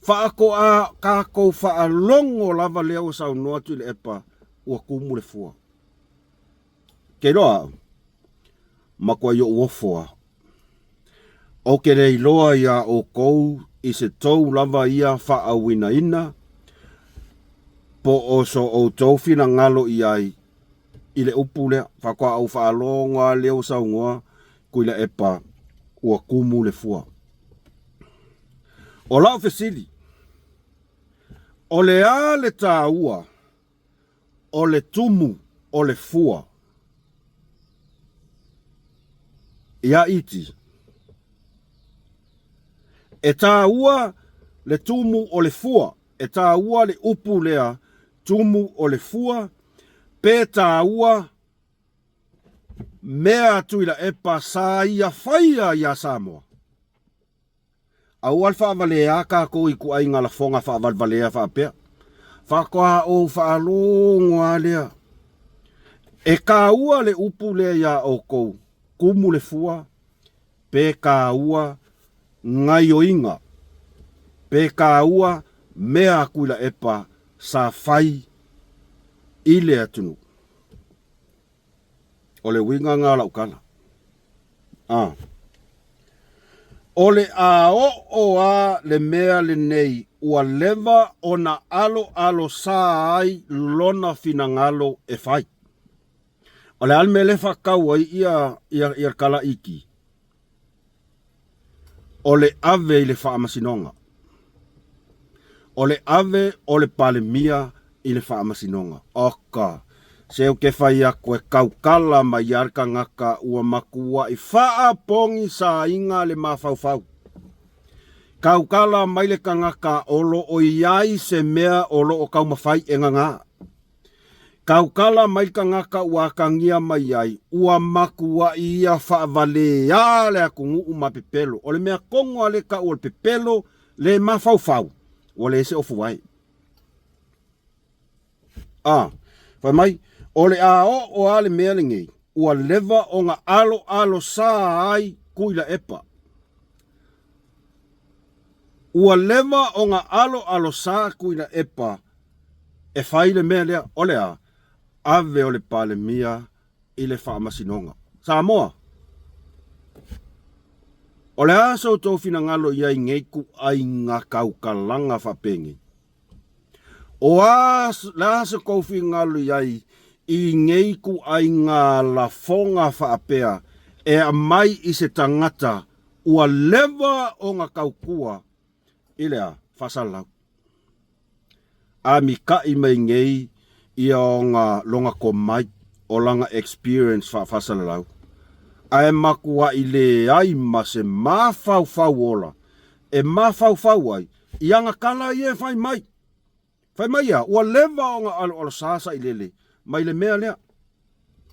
faatoa tatou faalogo lava lea ua saunoa Tuilaepa ua tumu le fua. Ke iloa au, matuai ou ofo lava. Ou te le iloa iā ʻoukou i se tou lava ia faaauinaina po o so ʻoutou finagalo i ai i le upu lea, faatoa ou faalogo lava lea ua saunoa Tuilaepa ua tumu le fua. O lau fesili, o le a le taua o le tumu o le fua iā Iti? E tāua le tumu o le fua, e tāua le upu lea tumu o le fua. Pe tāua mea a Tuilaepa sa ia faia iā Samoa. Aua le faavalea kākou i kuaiga lafoga faavalevalea faapea. Faatoa ou faalogo lava lea. E kāua le upu lea iā outou, kumu le fua, pe kāua gaioiga, pe kāua mea a Tuilaepa sa fai i le atunuu. O le uiga lena o lau tala. A. O le a oo a le mea lenei ua leva ona aloalo sa ai lona finagalo e fai. O le a le mea lea e faatau ai ia, ia, ia le tala iki? O le ave i le faamasinoga. O le ave o le Palemia i le faamasinoga. Oka, se ou te fai atu e tautala mai lava le tagata ua matuai faapogisaina le mafaufau. Tautala mai le tagata o lo o i ai se mea o lo o taumafai e gagā. Tautala mai le tagata ua atagia mai ai, ua matuai ia faavaleā le atunuu ma pepelo. O le mea tonu lava lea e tau o le pepelo le mafaufau, ua leai se ofu ai. A, fai mai, o le a oo lava le mea lenei, ua leva ona aloalo sa ai Tuilaepa. Ua leva ona aloalo sa Tuilaepa e fai le mea lea, o le a? Ave o le Palemia i le Faamasinoga. Samoa, o le a so outou finagalo i ai nei ituaiga tautalaga faapenei? O a, le a so tou finagalo i ai i nei ituaiga lafoga faapea e aumai i se tagata ua leva ona tautua i le a? Faasalalau. A mikaʻi mai nei ia ona lona tomai o lana experience faafaasalalau, ae matuaʻi leai ma se mafaufau ola e mafaufau ai i ana tala ia e fai mai. Fai mai ia, ua leva ona aloalosā sailele mai le mea lea.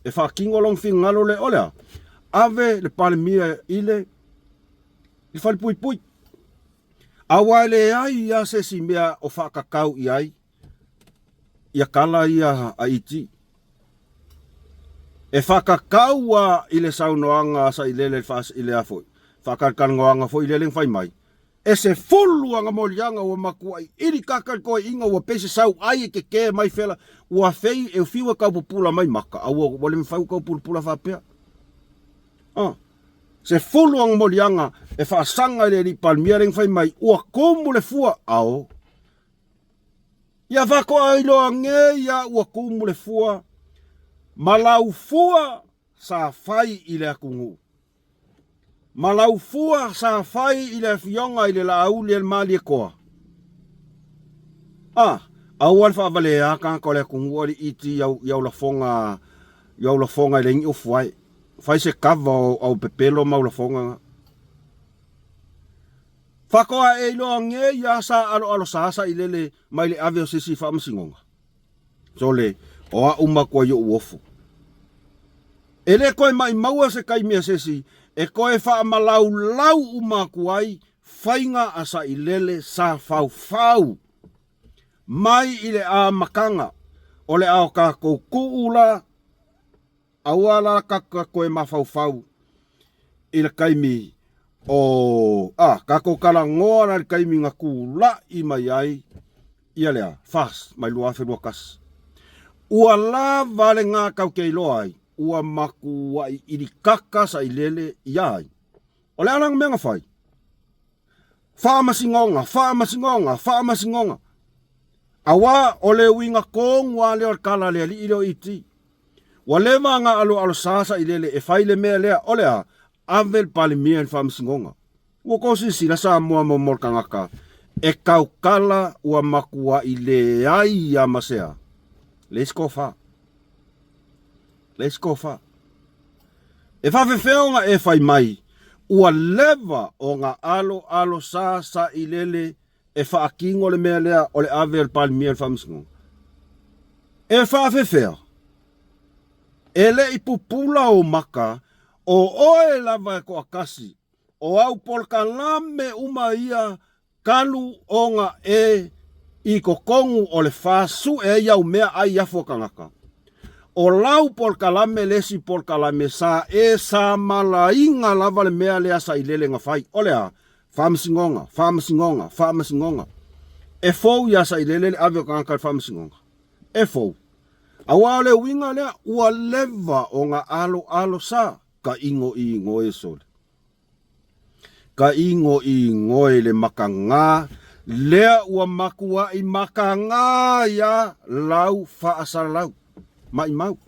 E faatino lona finagalo lea, o le a? Ave le Palemia i le i falepuipui. Aua e leai lava se isi mea o faakakau i ai ia tala ia a ET. E faakakau lava i le saunoaga a Sailele i le a foi, faatalatalanoaga foi lele na fai mai, e sefulu ana moliaga ua matuai ili kaka i le toeaina ua pei se sauai e kekē mai fela ua fei e fiu e taupupula mai maka a ua le mafai ona taupulapula faapea. Ah. Sefulu ana moliaga e faasaga i le alii Palemia lea na fai mai ua tumu le fua ao. Ia faatoa iloa nei a ua tumu le fua ma lau fua sa fai i le atunuu. Ma lau fua sa fai i le afioga i le Laaulialemalietoa. A, aua le faavalea tagata o le atunuu alii iti i au, i au lafoga, i au lafoga e leai ni ofu ai. Fai se kava o au pepelo ma au lafoga na. Faatoa e iloa nei a sa aloalo sa sa i lele mai le ave o se isi i faamasinoga. Sole, o a'u matua i o'u ofo. E le toe maʻimaua se taimi a se isi e toe faamalaulau uma atu ai faiga a Sailele sa faufau mai i le amataga o le a o tatou tuu la Aua la ka toe mafaufau i le taimi o a tatou talanoa la i le taimi na tula'i mai ai ia lea FAST mai 2021. Ua lava lena tatou te iloa ai ua matua'i ilikaka sailele ia ai. O le a la mea na fai? Faamasinoga, faamasinoga, faamasinoga. Auā o le uiga tonu lava lea o le tala a le alii lea o ET. Ua leva ona aloalosa sailele e fai le mea lea, o le a? Ave le Palemia i le faamasinoga. Ua tou silasila Samoa mo mo le tagata e tautala ua matuai leai lava ma se a? Leai se tofa. Leai se tofa. E faafefea ona e fai mai, ua leva ona aloalosa sailele e faatino le mea lea o le ave o le Palemia i le Faamasinoga? E faafefea? E le i pupula ou maka, o oe lava e toatasi, o au polokalame uma ia talu ona e i totonu o le FAST sue ai au mea ai afu a tagata. O lau polokalame le isi polokalame sa e samalaina lava le mea lea sailele na fai. O le a? Faamasinoga, faamasinoga, faamasinoga. E fou iā Sailele le ave o tagata i le faamasinoga. E fou. Aua o le uiga lea, ua leva ona aloalo sa ka igoigoe sole. Ka igoigoe le makagā lea ua matuai makagā iā lau faasalalau. Maimau.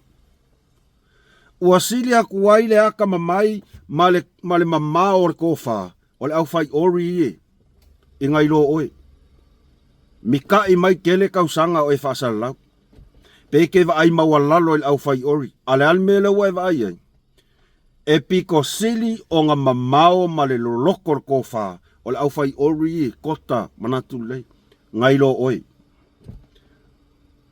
Ua sili atu ai le akamamai ma le, ma le mamao o le tofa o le aufai ori ie i nai lo oe. Mika'i mai tele tausaga o e faasalalau. Pe e te vaai maualalo i le aufai ori, a le a le mea lea ua e vaai ai? E pito sili ona mamao ma le loloto o le tofa o le aufai ori ie kota manatu lelei nai lo oe.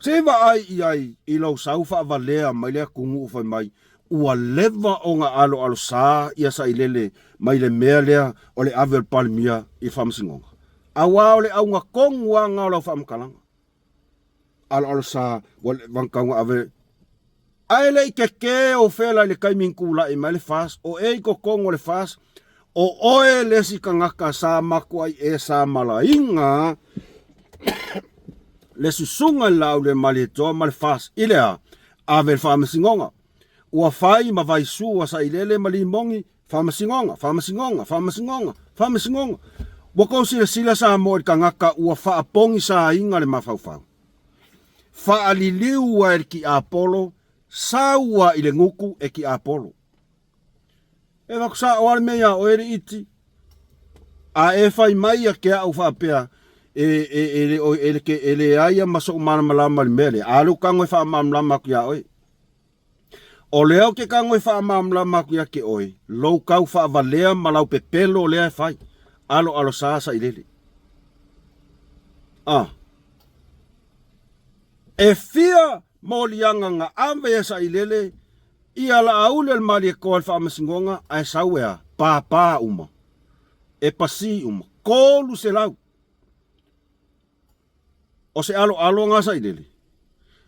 Se i vaai i ai i lou sau faavalea mai le atunuu fai mai, ua leva ona aloalosā ia Sailele mai le mea lea o le ave o le Palemia i le Faamasinoga. Aua o le auga tonu lava lena o lau faamatalaga. Aloalosā ua leva ona tatau ona ave. Ae le i kekē ou fela i le taimi na tulai mai le FAST, o e i totonu o le FAST, o oe le isi tagata sa matuai e samalaina le susuga i le Laaulialemalietoa ma le FAST i le a? Ave i le faamasinoga. Ua fai ma vaisu a Sailele ma Limogi, faamasinoga, faamasinoga, faamasinoga, faamasinoga. Ua tou silasila Samoa i le tagata ua faapogisaina le mafaufau. Faaliliu a e le tiapolo, sau a i le gutu e tiapolo. E vaku sao a le mea iā oe le iti. A e fai mai ia ke au faapea, e, e, e, le, e, le, e leai ma so'u malamalama i le mea lea. A lea ou tago e faamalamalama atu iā oe. O lea ou te tago e faamalamalama atu ia te oe, lou tau faavalea ma lau pepelo lea e fai. Aloalo sa sailele. Ah. E fia moliaga na ave e Sailele ia Laauli o le Malietoa i le Faamasinoga ae sau e a? Pāpā uma. E pasī uma. 300. O se aloalo na Sailele?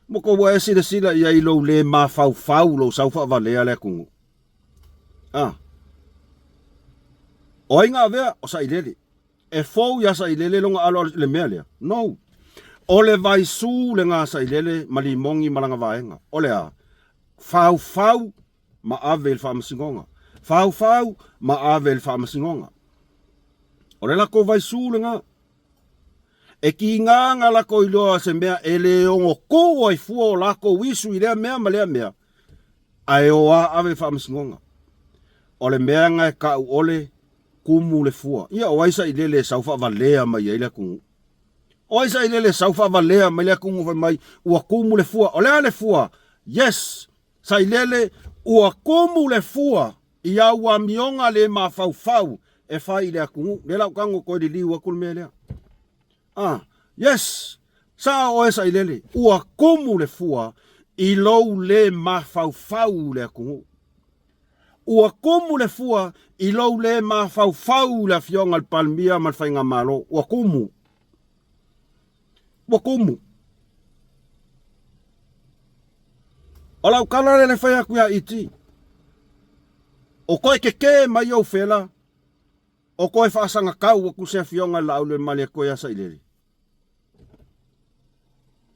Mo ko ua e silasila i ai i lou le mafaufau lou sau faavalea le atunuu. Ah. O ai na avea? O Sailele. E fou iā Sailele lona aloalo i le mea lea? No. O le vaisū lena a Sailele ma Limogi ma lana vaega. O le a? Faufau ma ave i le faamasinoga. Faufau ma ave i le faamasinoga. O le latou vaisū lena. E kīnā ngā latou iloa se mea e le ono kū ai fua o lakou isu i lea mea ma lea mea, ae o a ave i le faamasinoga. O le mea na e ka'u ʻole Kumu le fua. Ia, o ai sailele e sau faavalea mai ai le atunuu? O ai sailele e sau faavalea mai le atunuu fai mai, ua kumu le fua. O le a le fua? Yes! Sailele, ua kumu le fua i au amioga le mafaufau e fai i le atunuu. Lea la ou tago toe liliu atu le mea lea. Ah, yes! Sao oe Sailele, ua kumu le fua i lou le mafaufau i le atunuu. Ua kumu le fua i lou le mafaufau i le Afioga i le Palemia ma le Faigamalo. Ua kumu. Ua kumu. O lau tala lea le fai atu ia Iti. O koe kekē mai ou fela, o koe faasagatau atu se Afioga i le Laaulialemalietoa ia Sailele.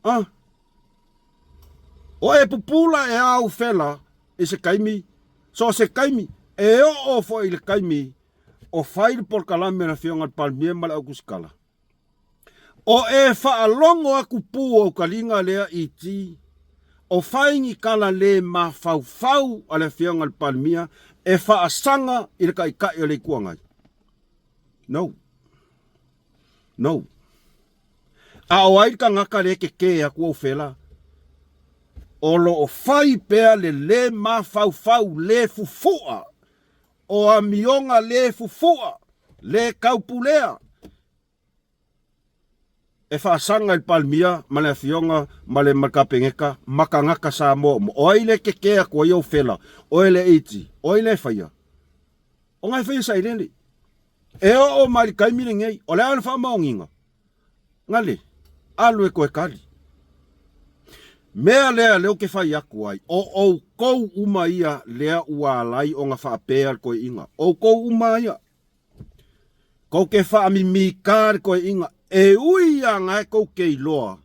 Ah. O e pupula e au fela i se taimi, so se taimi, e oo foi i le taimi o fai le polokalame a le Afioga i le Palemia ma le Aukusikala. O e faalogo atu pū o kaliga lea i ti, o fai ni tala le mafaufau a le Afioga i le Palemia e faasaga i le Taitai o le Itu Agai. No. No. A o ai le tagata lea e kekē atu ou fela? O lo o fai pea le lē mafaufau, lē fufu'a, o amioga lē fufu'a, lē taupulea. E faasaga i le Palemia ma le Afioga ma le ma le Kapeneta ma tagata Samoa uma. O ai le keke atu ai ou fela? Oe le iti, o ai le faia? O ngai faia sailele. E oo mai le taimi lenei, o le a le faamaoniga? Gale, alu e toe kali. Mea lea lea ou te fai atu ai, o outou uma ia lea ua alai ona faapea le toeaina. Outou uma ia. Kou te faamimita le toeaina, e ui lava na e tou te iloa,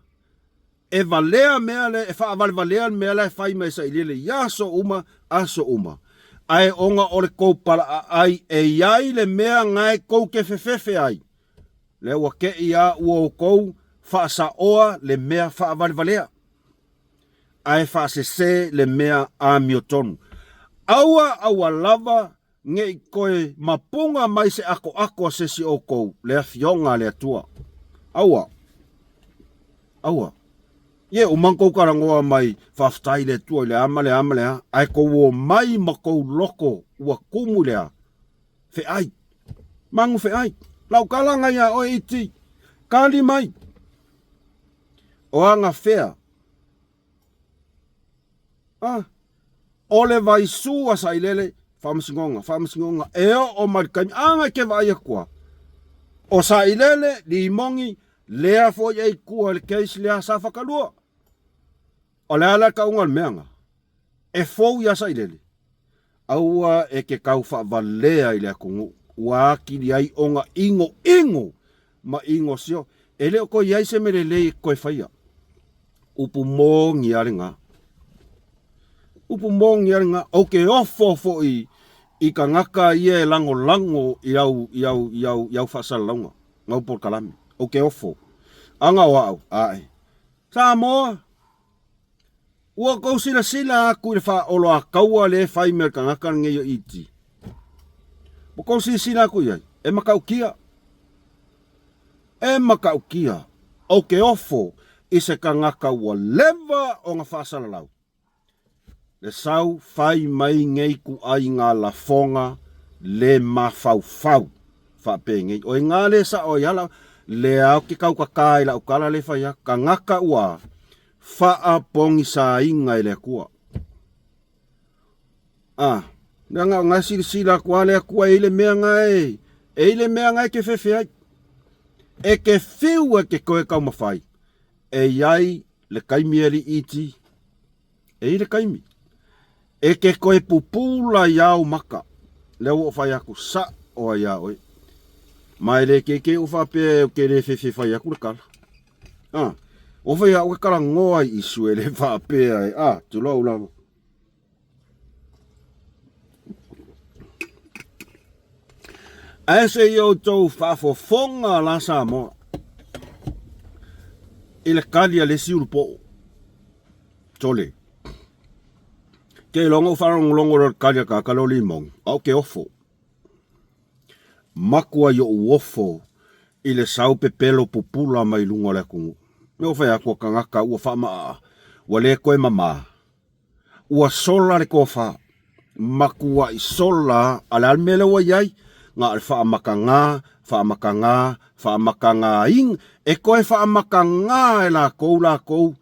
e valea mea lea, e faavalevalea le mea la e fai mai e sailiili i aso uma, aso uma. Ae ona o le tou palaaai e i ai le mea na e tou te fefefe ai, lea ua te i a ua outou faasaoa le mea faavalevalea, ae faasese le mea amiotonu. Aua aua lava Ne i toe mapuga mai se atoato a sesi outou, le Afioga a le Atua. Aua. Aua. Ie, uma ona tou talanoa mai, faafetai i le Atua i le a ma le a ma le a, ae tou omai ma tou loto ua tumu i le a? Feai. Manu feai. Lau tala na iā oe iti. Kali mai. O aga fea. Ah. O le vaisū a Sailele, faamasinoga, faamasinoga, e oo mai le taimi, a na ke vaai atu lava. O Sailele, Limogi, lea foi e i tua i le case lea sa fatalua. O le a la le tauga o le mea na? E fou iā Sailele. Aua e ke kau faavalea i le atunuu, ua atili ai ona inoino ma ino sio. E le o toe i ai se mea lelei e toe faia. Upu moni lava lena. Upu moni lava lena. Ou te ofo foi i tagata ia e lagolago i au, i au, i au, i au faasalalauga, mau polokalame. Ou te ofo. Aga o au, ae. Samoa! Ua tou silasila atu i le faaoloataua lea e fai mai e le tagata lenei o ET. Ua tou silasila atu i ai, e matautia. E matautia, ou te ofo i se tagata ua leva ona faasalalau. Le sau fai mai nei ituaiga lafoga le mafaufau faapenei. O iga le sao ai ala, lea ou te tautatā i lau tala lea e fai atu, tagata ua faapogisaina e le Atua. A, leaga o na e silasila atu lava le Atua e i le mea na e, e i le mea na e te fefe ai. E te fiu e te toe taumafai, e i ai le taimi e alii iti, e i le taimi. E te toe pupula i ao maka. Lea ua ou fai atu, sa'o ai iā oe. Ma e le keikei ou faapea ou te le fefe fai atu le tala. A, ua fai au e talanoa i isu e le faapea e, a, tulou lava. Ae se i outou faafofoga la Samoa i le kali a le isi ulupoo. Sole. Ke iloga ou faalogologo loa i le kali a le tagata lea o Limogi, au ke ofo. Maku ai ou ofo i le sau pepelo pupula mai luga o le atunuu. Me ua fai atu a tagata ua faamaa, ua le toe mamā. Ua sola le tofa, matuai sola a le a le mea lea ua i ai? Na o le faamatagā, faamatagā, faamatagāina, e toe faamatagā e latou latou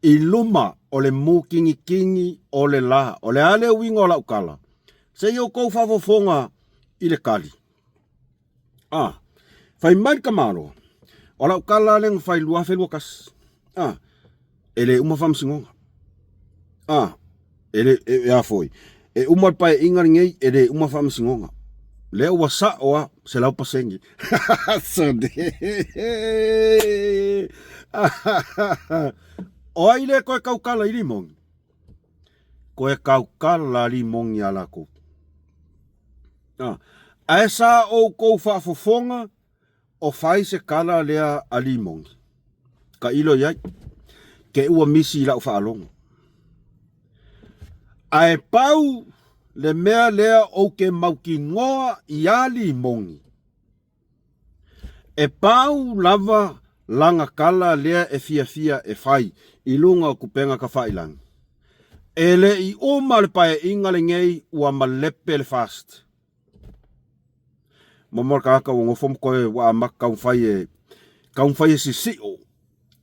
i luma o le mūkigikigi o le lā. O le a le uiga o lau tala? Se i outou faafofoga i le tali. A, fai mai le tamaloa, o lau tala lea na fai 2021. A, e le uma faamasinoga. A, e le, e, e a foi, e uma le paeaiga lenei, e le uma faamasinoga. Lea ua sao a, 100%. Sone. O ai le koe kaukala i Limogi? Koe kaukala Limogi a lakou. A, ae sa outou faafofoga o fai se kala lea a Limogi. Ka ilo i ai, ke ua misi i lau faalogo. Ae pau le mea lea ou te mautinoa iā Limogi, e pau lava lana kala lea e fiafia e fai i luga o kupenga tafailagi. E le i uma le paeaiga lenei ua malepe le FAST. Momo le tagata ua nofo ma toe ua amata taumafai e taumafai e sisio.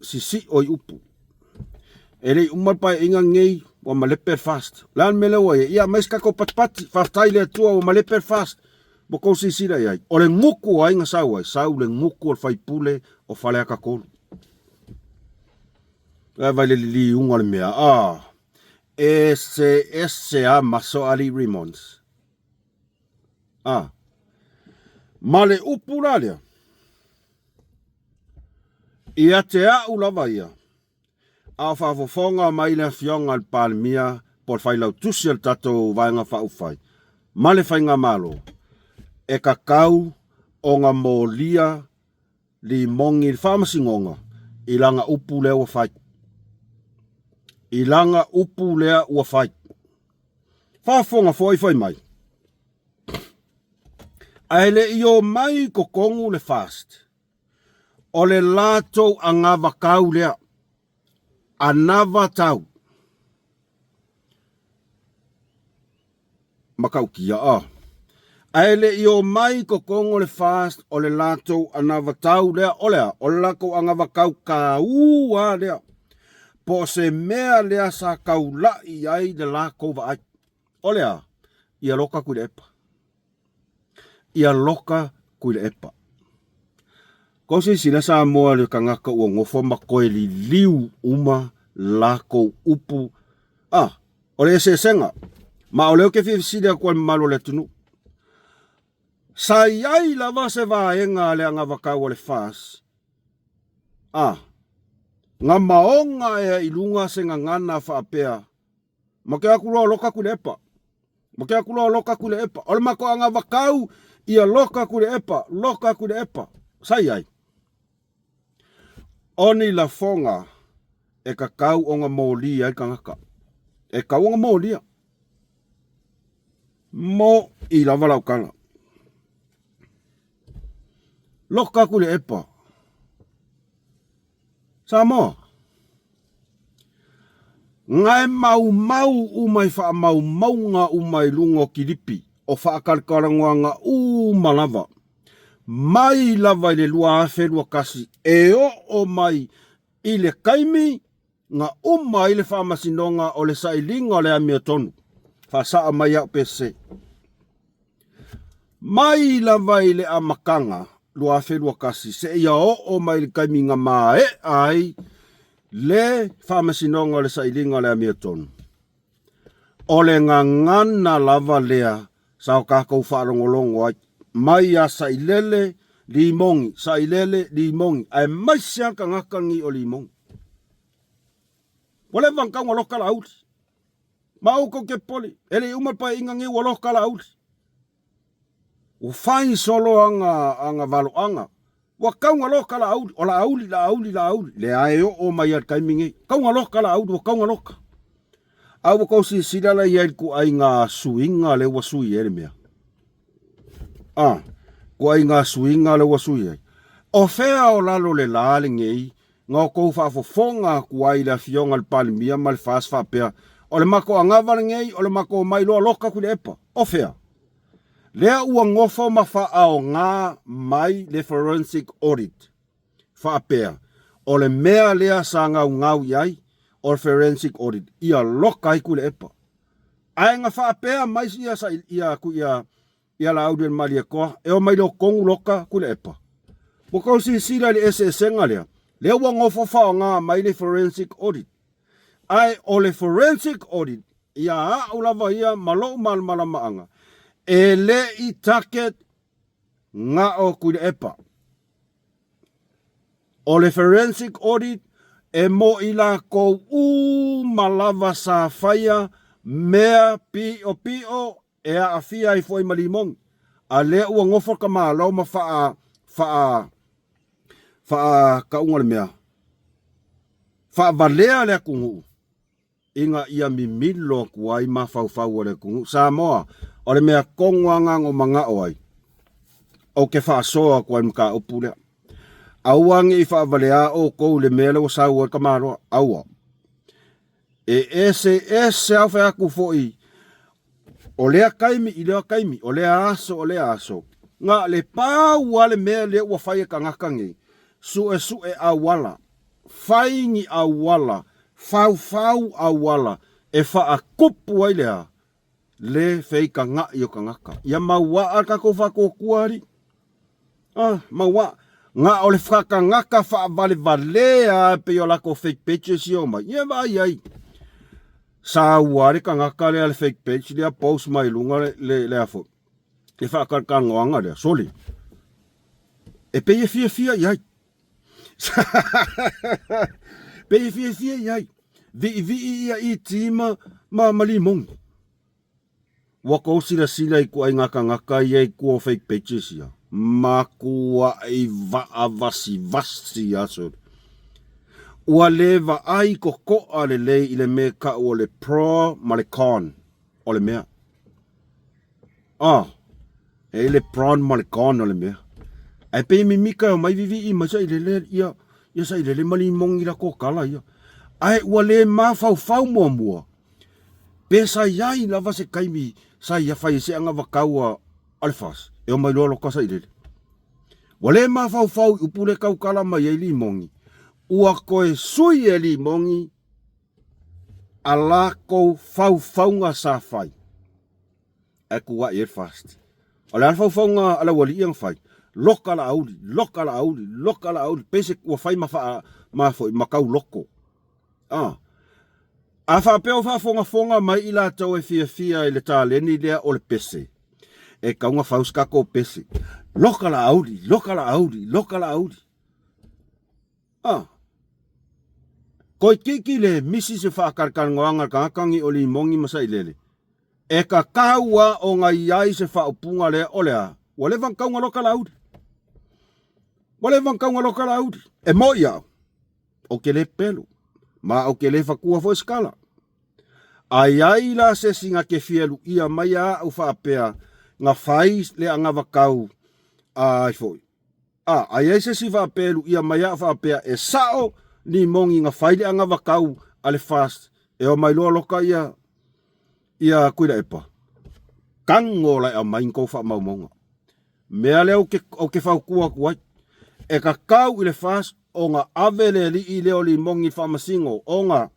sisiʻo i upu. E le i uma le paeaiga lenei, ua malepe le FAST. O le a le mea lea ua i ai? Ia aumai se tatou patipati. Faafetai i le Atua ua malepe le FAST. Ua tou silasila i ai. O le gutu o ai na sau ai? Sau le gutu o le faipule o Faleata 3. Ae vai le liliuga o le mea. Ah, ese ese a maso ali Remons. Ah. Ma le upu la lea. Ia te a'u lava ia, a o faafofoga mai le Afioga i le Palemia po o le Failautusi o le tatou Vaega Faaupufai ma le Faigamalo, e tatau ona molia limogi i le Faamasinoga i lana upu lea ua fai. I lana upu lea ua fai. Faafofoga foi fai mai. Ae le i o mai i totonu le FAST, o le latou anavatau lea, anavatau. Matautia a. Ae le i o mai i totonu le FAST, o le latou anavatau lea, o le a? O le latou anavatau taua lea. Po o se mea lea sa taulai ai le latou vaai. O le a? Ia loka Tuilaepa. Ia loka Tuilaepa. Ko silasila Samoa le tagata ua nofo ma toe liliu uma latou upu. Ah, o le eseesega. Ma o lea ou te fia fesili atu ai i le mamalu o le atunuu. Sa i ai lava se vaega a le anavatau a le FAS ah, na maoga ea i luga se gagana faapea Ma ke aku loa loka Tuilaepa. Ma ke aku loa loka Tuilaepa. O le makoaga vakau ia loka Tuilaepa, loka Tuilaepa. Sa i ai. O ni lafoga e tatau ona molia ai tagata. E tatau ona molia. Mo i lava lau tala. Loka Tuilaepa. Samoa. Nga e maumau uma i faamaumauga uma i luga o kilipi o faakalakalanoaga uma lava, mai lava i le 2021 e oo mai i le taimi na uma ai le faamasinoga o le sailiga o le amiotonu. Faasaa mai au pe sese. Mai lava i le amataga 2021 seia oo mai i le taimi na maea ai le Faamasinoga o le Sailiga o le Amiotonu, o le gagana lava lea sa o tatou faalogologo ai, mai ia Sailele Limogi, Sailele Limogi, aemaise lava le tagata lenei o Limogi. Ua leva ona tau ona loka Laauli. Ma outou te popole, e le i uma le paeaiga nei ua loka Laauli. Ua fai solo aga, aga valoaga. Ua tau ona loka Laauli, o Laauli, Laauli, Laauli. Lea e oo mai lava i le taimi nei. Tau ona loka Laauli, ua tau ona loka. A ua tou silasila la i ai i le ituaiga suiga lea ua sui ai le mea. A, ituaiga suiga lea ua sui ai. O fea o lalo o le la lenei na outou faafofoga atu ai i le Afioga i le Palemia ma le FAST faapea, o le matou anava lenei, o le matou omai loa loka Tuilaepa. O fea? Lea ua nofo ma faaaoga mai le forensic audit faapea, o le mea lea sa gaugau i ai, o le forensic audit, ia loka ai Tuilaepa. Ae na faapea mai ia, ia, ia, Ia Laauli o le Malietoa, e omai loa tonu loka Tuilaepa. Ua tou silasila i le eseesega lea, lea ua nofo faaaoga mai le forensic audit. Ae o le forensic audit, ia a'u lava ia ma lo'u malamalamaaga, e le i target na o Tuilaepa. O le forensic audit e mo i lakou uma lava sa faia mea piʻopiʻo e aafia ai foi ma limogi, a lea ua nofo ka Malo ma faa, faa, faa kauga le mea, faavalea le atunuu ina ia mimilo atu ai mafaufau o le atunuu. Samoa, o le mea tonu lava na o manao ai, ou te faasoa atu ai i le mataupu lea. Aua ne i faavalea outou i le mea lea ua sau ai le tamaloa, aua. E ese ese au fai atu foi o lea taimi i lea taimi, o lea aso o lea aso. Na le pau lava le mea lea ua fai e tagata nei, suesue auala, Fai ni auala, faufau auala e faakupu ai le a? Le feikagaʻi o kagaka. Ia mauaa le tatou faatuatua alii. Ah, mauaa. Na o le kagaka faavalevalea e pei o latou fake pages ia omai. Ia vaai ai. Saua le kagaka lea le fake page lea post mai luga le le, le afo. Le faakalikanoaga lea, sole. E pei e fiafia i ai. Pei e fiafia i ai. Viivii ia i tima ma, ma limogi. Ua kou silasila i kuaiga kagaka ia i kua o fake pages ia. Makuaʻi vaavasivasi a sole. Ua le vaai kokoʻa lelei i le mea kaʻu o le pro ma le con o le mea. Ah, e i le prawn ma le con o le mea. Ae pei e mimika e omai vivii mai sailele ia, ia sailele ma limogi la kokala ia. Ae ua le mafaufau muamua, pe sa iai lava se taimi sa ia fai ai se agavakau a, a le FAS, e omai loa loka sailele. Ua le mafaufau i upu le taukala mai ai limogi, ua toe sui e limogi a lakou faufauga sa fai. Ae tuuai ai le FAST. O le a le faufauga a le aualii ia na fai? Loka Laauli, loka Laauli, loka Laauli, pei se ua fai ma faa, ma foi, ma tauloko. A. A faapea o faafogafoga mai i latou e fiafia i le taleni lea o le pese, e tatau ona fau se tatou pese. Loka Laauli, loka Laauli, loka Laauli. A. Toeitiiti le misi se faatalatalanoaga a le tagata ni o limogi ma sailele. E tatau a ona i ai se faaupuga lea o le a? Ua leva ona tau loka Laauli. Ua leva ona tau loka Laauli. E moi au, ou te le pelu, ma ou te le fatua foi se tala. A i ai la se isi na te fia luia mai a au faapea na fai le anavatau a ai foi, A, a i ai se isi faapea e luia mai au faapea e sao limogi na fai le anavatau a le FAST e omai loa loka ia ia Tuilaepa, tago la e aumai ni tou faamaumauga. Mea lea ou te, ou te fautua atu ai, e tatau i le FAST ona ave le alii lea o limogi i le faamasino ona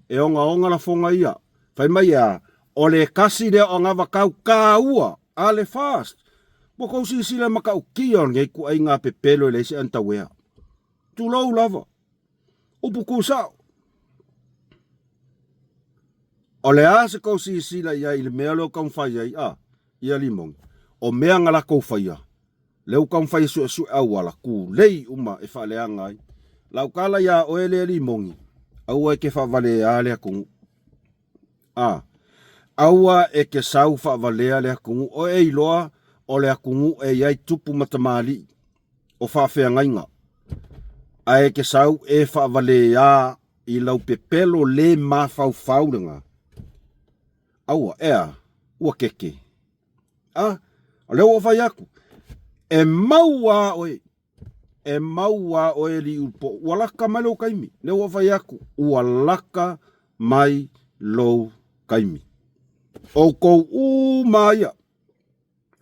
e ogaoga lafoga ia. Fai mai e a? O le tasi lea o anavatau taua a le FAST. Ua tou silasila i le matautia o lenei ituaiga pepelo e leai se anatauea. Tulou lava. Upu tu sao. O le a se tou silasila i ai i le mea lea o taumafai ai, a, ia limogi? O mea na latou faia, lea ua taumafai e suesue auala tulei uma e faaleaga ai. Lau tala iā oe lea limogi, aua e te faavaleā le atunuu. A, aua e te sau faavalea le atunuu. O e iloa o le atunuu e i ai tupu ma tamalii, o faafeagaiga, ae e te sau e faavaleā i lau pepelo le mafaufau lena. Aua, e a, ua keke. A, o lea ua ou fai atu, e mau a oe, e mau a oe Liuliupo, ua laka mai lou taimi. Lea ua ou fai atu, ua laka mai lou taimi. Outou uma ia,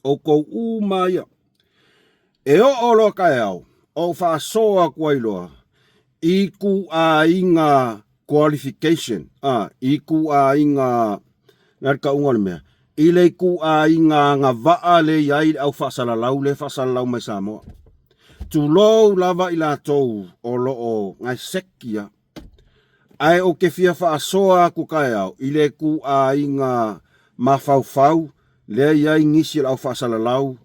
outou uma ia. E oo loa taeao, ou faasoa atu ai loa i ituaiga qualification, a, i ituaiga, le a le tauga o le mea, i le ituaiga agavaa lea e i ai le au faasalalau lea e faasalalau mai Samoa. Tulou lava i latou o lo o gaeseki lava. Ae ou te fia faasoa atu taeao i le ituaiga mafaufau lea e i ai nisi o le au faasalalau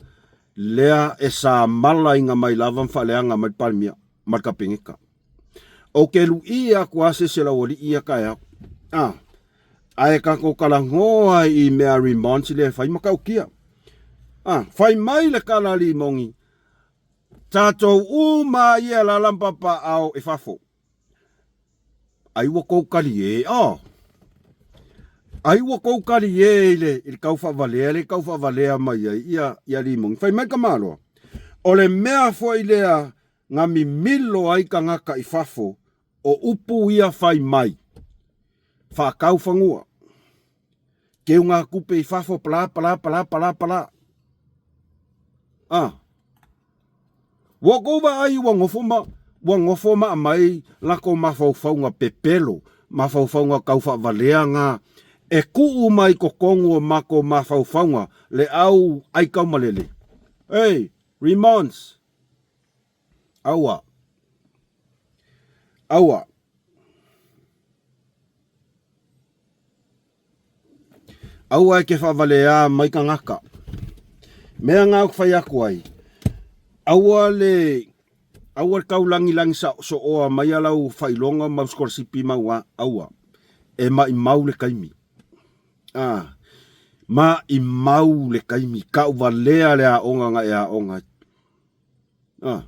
lea e samalaina mai lava ma faaleaga mai le Palemia ma le Kapeneta. Ou te luia atu lava se isi o le aualii ia taeao. A, ae tatou talanoa i mea remonds lea e fai matautia. A, fai mai le tala a Limogi, tatou uma ia e alaala ma papaaao i fafo. Ai ua tou talie, oh. Ai ua tou talie i le, i le tau faavalea le tau faavalea mai ai ia, ia Limogi. Fai mai tamaloa, o le mea foi lea na mimilo ai tagata i fafo, o upu ia fai mai, faatau fanua, keugatupe i fafo, pala, pala, pala, pala, pala. Ah. Ua tou vaai ua nofo ma, Ua gofo ma aumai lakou mafaufauga pepelo, mafaufauga kaufaavalea ga e kuu mai totonu o matou mafaufauga le au aikaumalele. Hey, Remons! Aua. Aua. Aua e ke faavaleā mai kagaka. Mea nga ou te fai atu ai, aua le aua le taulagilagi sooa mai a lau faailoga ma au sikolasipi mau a, aua. E maimau le taimi. A, maimau le taimi, tauvalea le aoga na e aoga ai. A.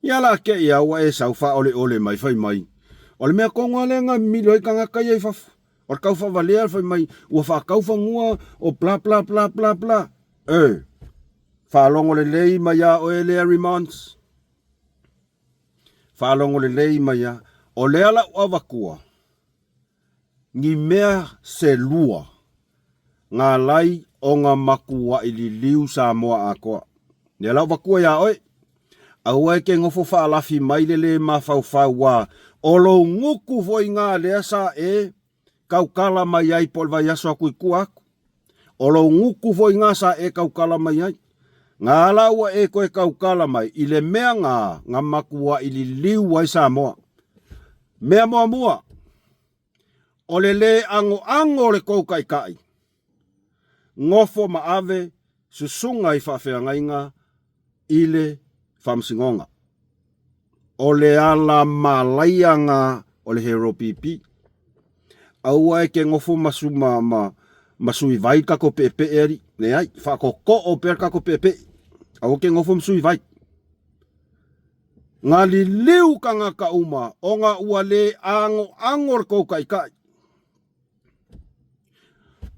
Ia la te i a ua e sau faaoleole mai fai mai, O le mea tonu lava lea na mimilo ai tagata ia i fafo, o le taufaavalea fai mai ua faataufanua o bla bla bla bla bla. E! Faalogo lelei mai a oe lea Remons. Faalogo lelei mai a. O lea lau avatua, ni mea se lua galai ona matuaʻi liliu Samoa atoa. Lea la ua vatua iā oe, aua e te nofo faalafi mai le lē mafaufau a o lou gutu foi gā lea sa e tautala mai ai po o le vaiaso atu i tua atu. O lou gutu foi gā sa e tautala mai ai. Gā la ua e toe tautala mai i le mea gā na matuaʻi liliu ai Samoa. Mea muamua, o le lē agoago o le tou taitai, nofo ma ave susuga i faafeagaiga i le faamasinoga. O le ala malaia gā o le Hero PP. Aua e ke nofo ma, ma, ma, ma sui vai kako peepee ali. Leai, faakokoo pea kako peepee. Aua ke nofo ma sui vai. Nga liliu kangaka uma ona ua lē agoago le tou taitai.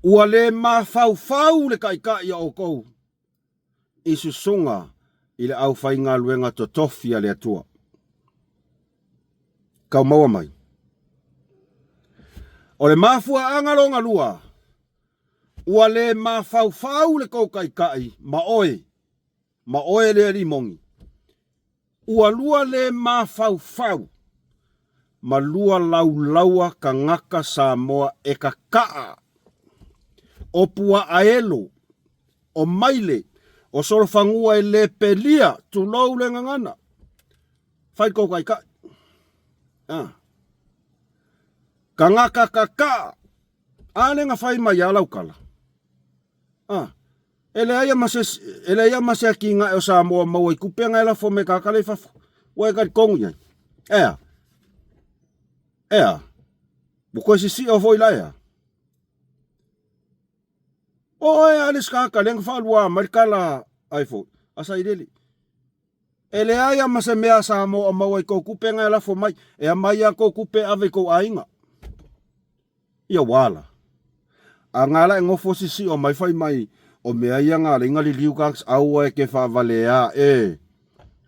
Ua lē mafaufau le taitai a outou i susuga i le aufaigaluega totofi a le Atua. Tau maua mai. O le mafuaaga lona lua, ua lē mafaufau le tou taitai ma oe ma oe le alii moni, ua lua le mafaufau ma lua laulaua kagaka Samoa e kakaa o puaaelo, o maile, o solofanua e le pelia, tulou le gagana, fai kou taitai. Ah. Kagaka kakaa, a le na fai mai a laukala. Ah. E leai ma se, e leai ma se atinae o Samoa maua i tupe aga e lafo mai tagata la i fafo. Ua e talitonu i ai. Ea. Ea. Ua toe sisio foi la ea. O oe a le isi tagata lea na faalua mai le tala ai foi, a Sailele. E leai lava ma se mea a Samoa o maua i kou tupe aga e lafo mai. E aumai lava kou tupe e ave i kou aiga. Ia ua ala. A nga la e gofo sisio mai fai mai o mea ia nga le inga liliu ka aua e ke faavaleā e.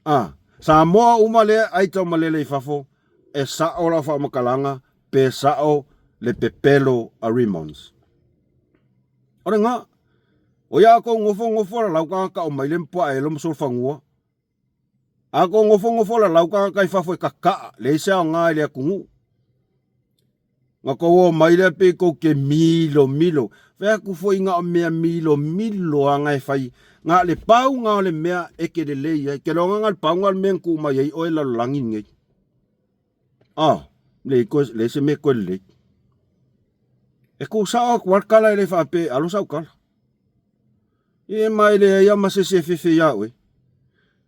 A, Samoa uma lea ai taumalele i fafo e sa'o lau faamatalaga pe sa'o le pepelo a Rimmons. O le ga, o ia kou gofo gofo la lau ka o mai le mpoa e lo ma A kou nofonofo lalau tagata i fafo e kaka'a, leai se aoga i le atunuu. Na kou o mai lea pei kou te milomilo. Fai atu foi na o mea milomilo lava na e fai. Na o le pau na o le mea e te lelei ai. Ke loga na o le pau na o le mea na tuu mai ai oe i le lalolagi lenei. Ah, leai koe, leai se mea e toe lelei. E tuu sao atu lava le tala e le faapea e alo sau tala. Ie ma e leai lava ma se isi e fefe iā oe.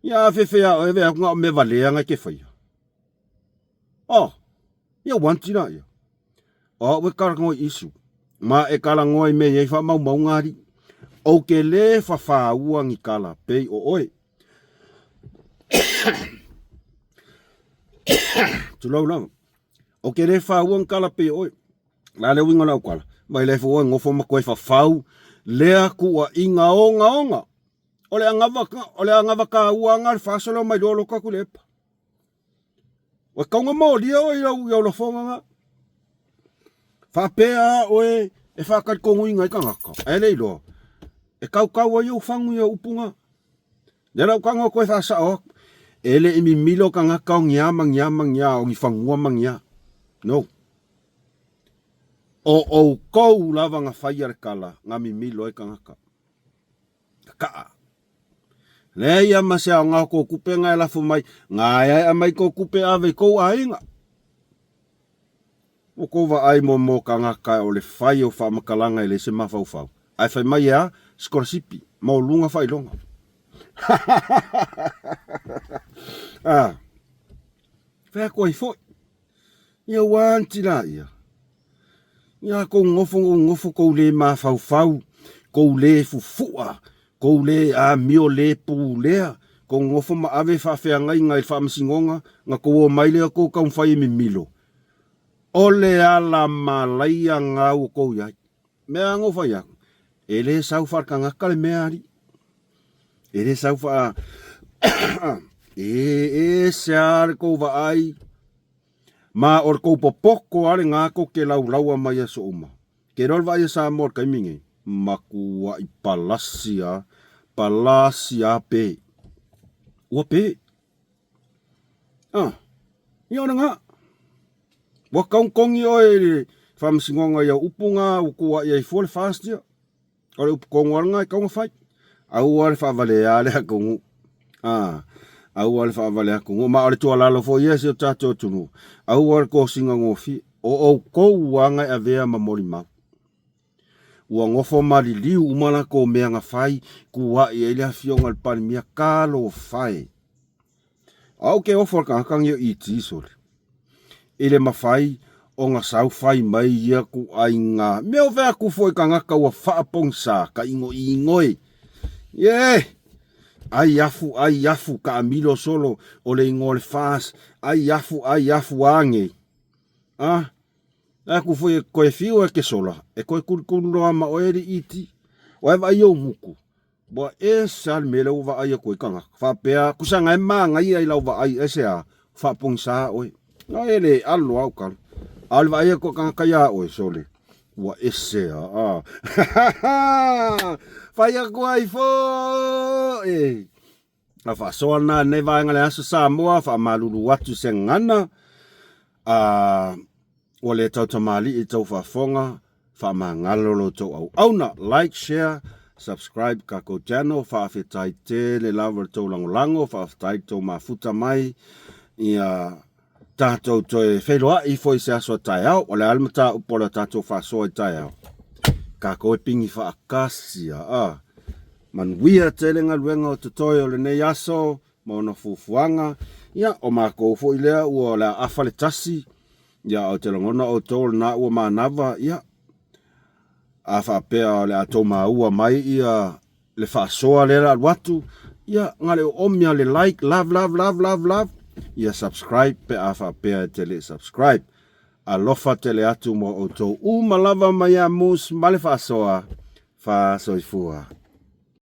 Ia a fefe iā oe, vea atu na o mea valea na e te faia. Oh, ia wanti la ia. O au e talanoa i issue, ma e talanoa i mea e i ai faamaumauga alii. Ou te lē fafāua ni tala pei o oe. Tulou lava. Ou te lē fāua ni tala pei o oe. La le uiga o lau tala, mai le fua ngofo ma koe fafau, lea kuuaiga ogaoga. O le agava, o le agava taua aga le faasolo mai loa loko atu i le epa. Ua tau na molia oe i lau, i au lafoga na. Faapea oe e faatalitonuina ai tagata, ae le iloa, e tautau ai ou fagu i au upu na. Lea la ua tago atu e faasao atu. E le i mimilo kangaka o ngia ma ngia ma ngia o ni fagua ma ngia. No. O oukou lava nga faia le kala nga mimilo ai kangaka. Kakaa. Leai ia ma se aoga o kou kupe nga e lafo mai, nga aeaea mai kou kupe ave i kou aiga. Ua kou vaai mo mo kangaka o le fai o faamatalaga e leai se mafaufau, ae fai mai e a? Sikolasipi, maualuga faailoga. Ah, fai atu ai foi. Ia ua anti laia. Ia kou nofo kou nofo kou le mafaufau, kou le fufu'a, kou le amio le pulea, kou nofo ma ave faafeagaiga i le faamasinoga, na kou omai lea kou taumafai e mimilo. O le ala malaia na ua kou i ai. Mea na ou fai atu, e le sau faalekagaka le mea alii. E le sau faa... e ese lava le kou vaai. Ma o le kou popoto lava lena tou te laulaua mai aso uma. Ke iloa le vaai a Samoa i le taimi nei, matuai palasi lava, palasi lava pe. Ua pe. Ah, ia o lena. Ua togitogi oe i le faamasinoga i au upu na ua tuuai ai fua le FAST ia. O le upu tonu lava lena e tatau ona fai. Aua le faavalea le atunuu. A, aua le faavalea atunuu. Ma o le tuualalo foi ia i si o tatou atunuu, aua le tosina gofie. O outou aga e avea ma molimau. Ua nofo maliliu uma latou mea na fai, tuuai ai le afioga i le Palemia, talofa e! Au ke ofo le tagata nei o ET sole. I le mafai ona sau fai mai ia tuuaiga mea o fea atu foi tagata ua faapogisa ka igoigoe. Ye! Ai afu ai afu taamilo solo o le igoa o le FAS ai afu ai afu a nei. A atu foi e koe fiu e ke sola e koe kulikuli loa ma oe le ET. Ua e vaai ou gutu. Ua ese lava le mea lea ua vaai atu ai tagata. Faapea, tusa na e manaia i lau vaai aisea, faapogisa oe. Na e le alo lava au tala. A o le vaai atu a tagata iā oe, sole, ua ese lava. Fai atu ai foi! A faasoa lena i lenei vaega o le Aso Samoa, faamalulu atu i se gagana, a ua le tautamalii i tou faafofoga, faamagalo lo outou auauna. Like, share, subscribe kakou channel, faafetai tele lava i le tou lagolago, faafetai i le tou mafuta mai, ia tatou toe feiloai foi i se aso a taeao. O le a le mataupu o le tatou faasoa i taeao? Kakou e pigi faatasi a. Manuia tele galuega o totoe o lenei aso ma ona fuafuaga. Ia, o makou foi lea ua o le a afa le tasi. Ia, ou te lagona outou o lena ua manava. Ia, a faapea o le a tou maua mai ia le faasoa lea le a alu atu, ia, na o le oomi lava le like, love, love, love, love, love. Ia, subscribe pe a faapea e te le i subscribe. Alofa tele atu mo outou uma lava mai ia Moose ma le faasoa. Faasoifua.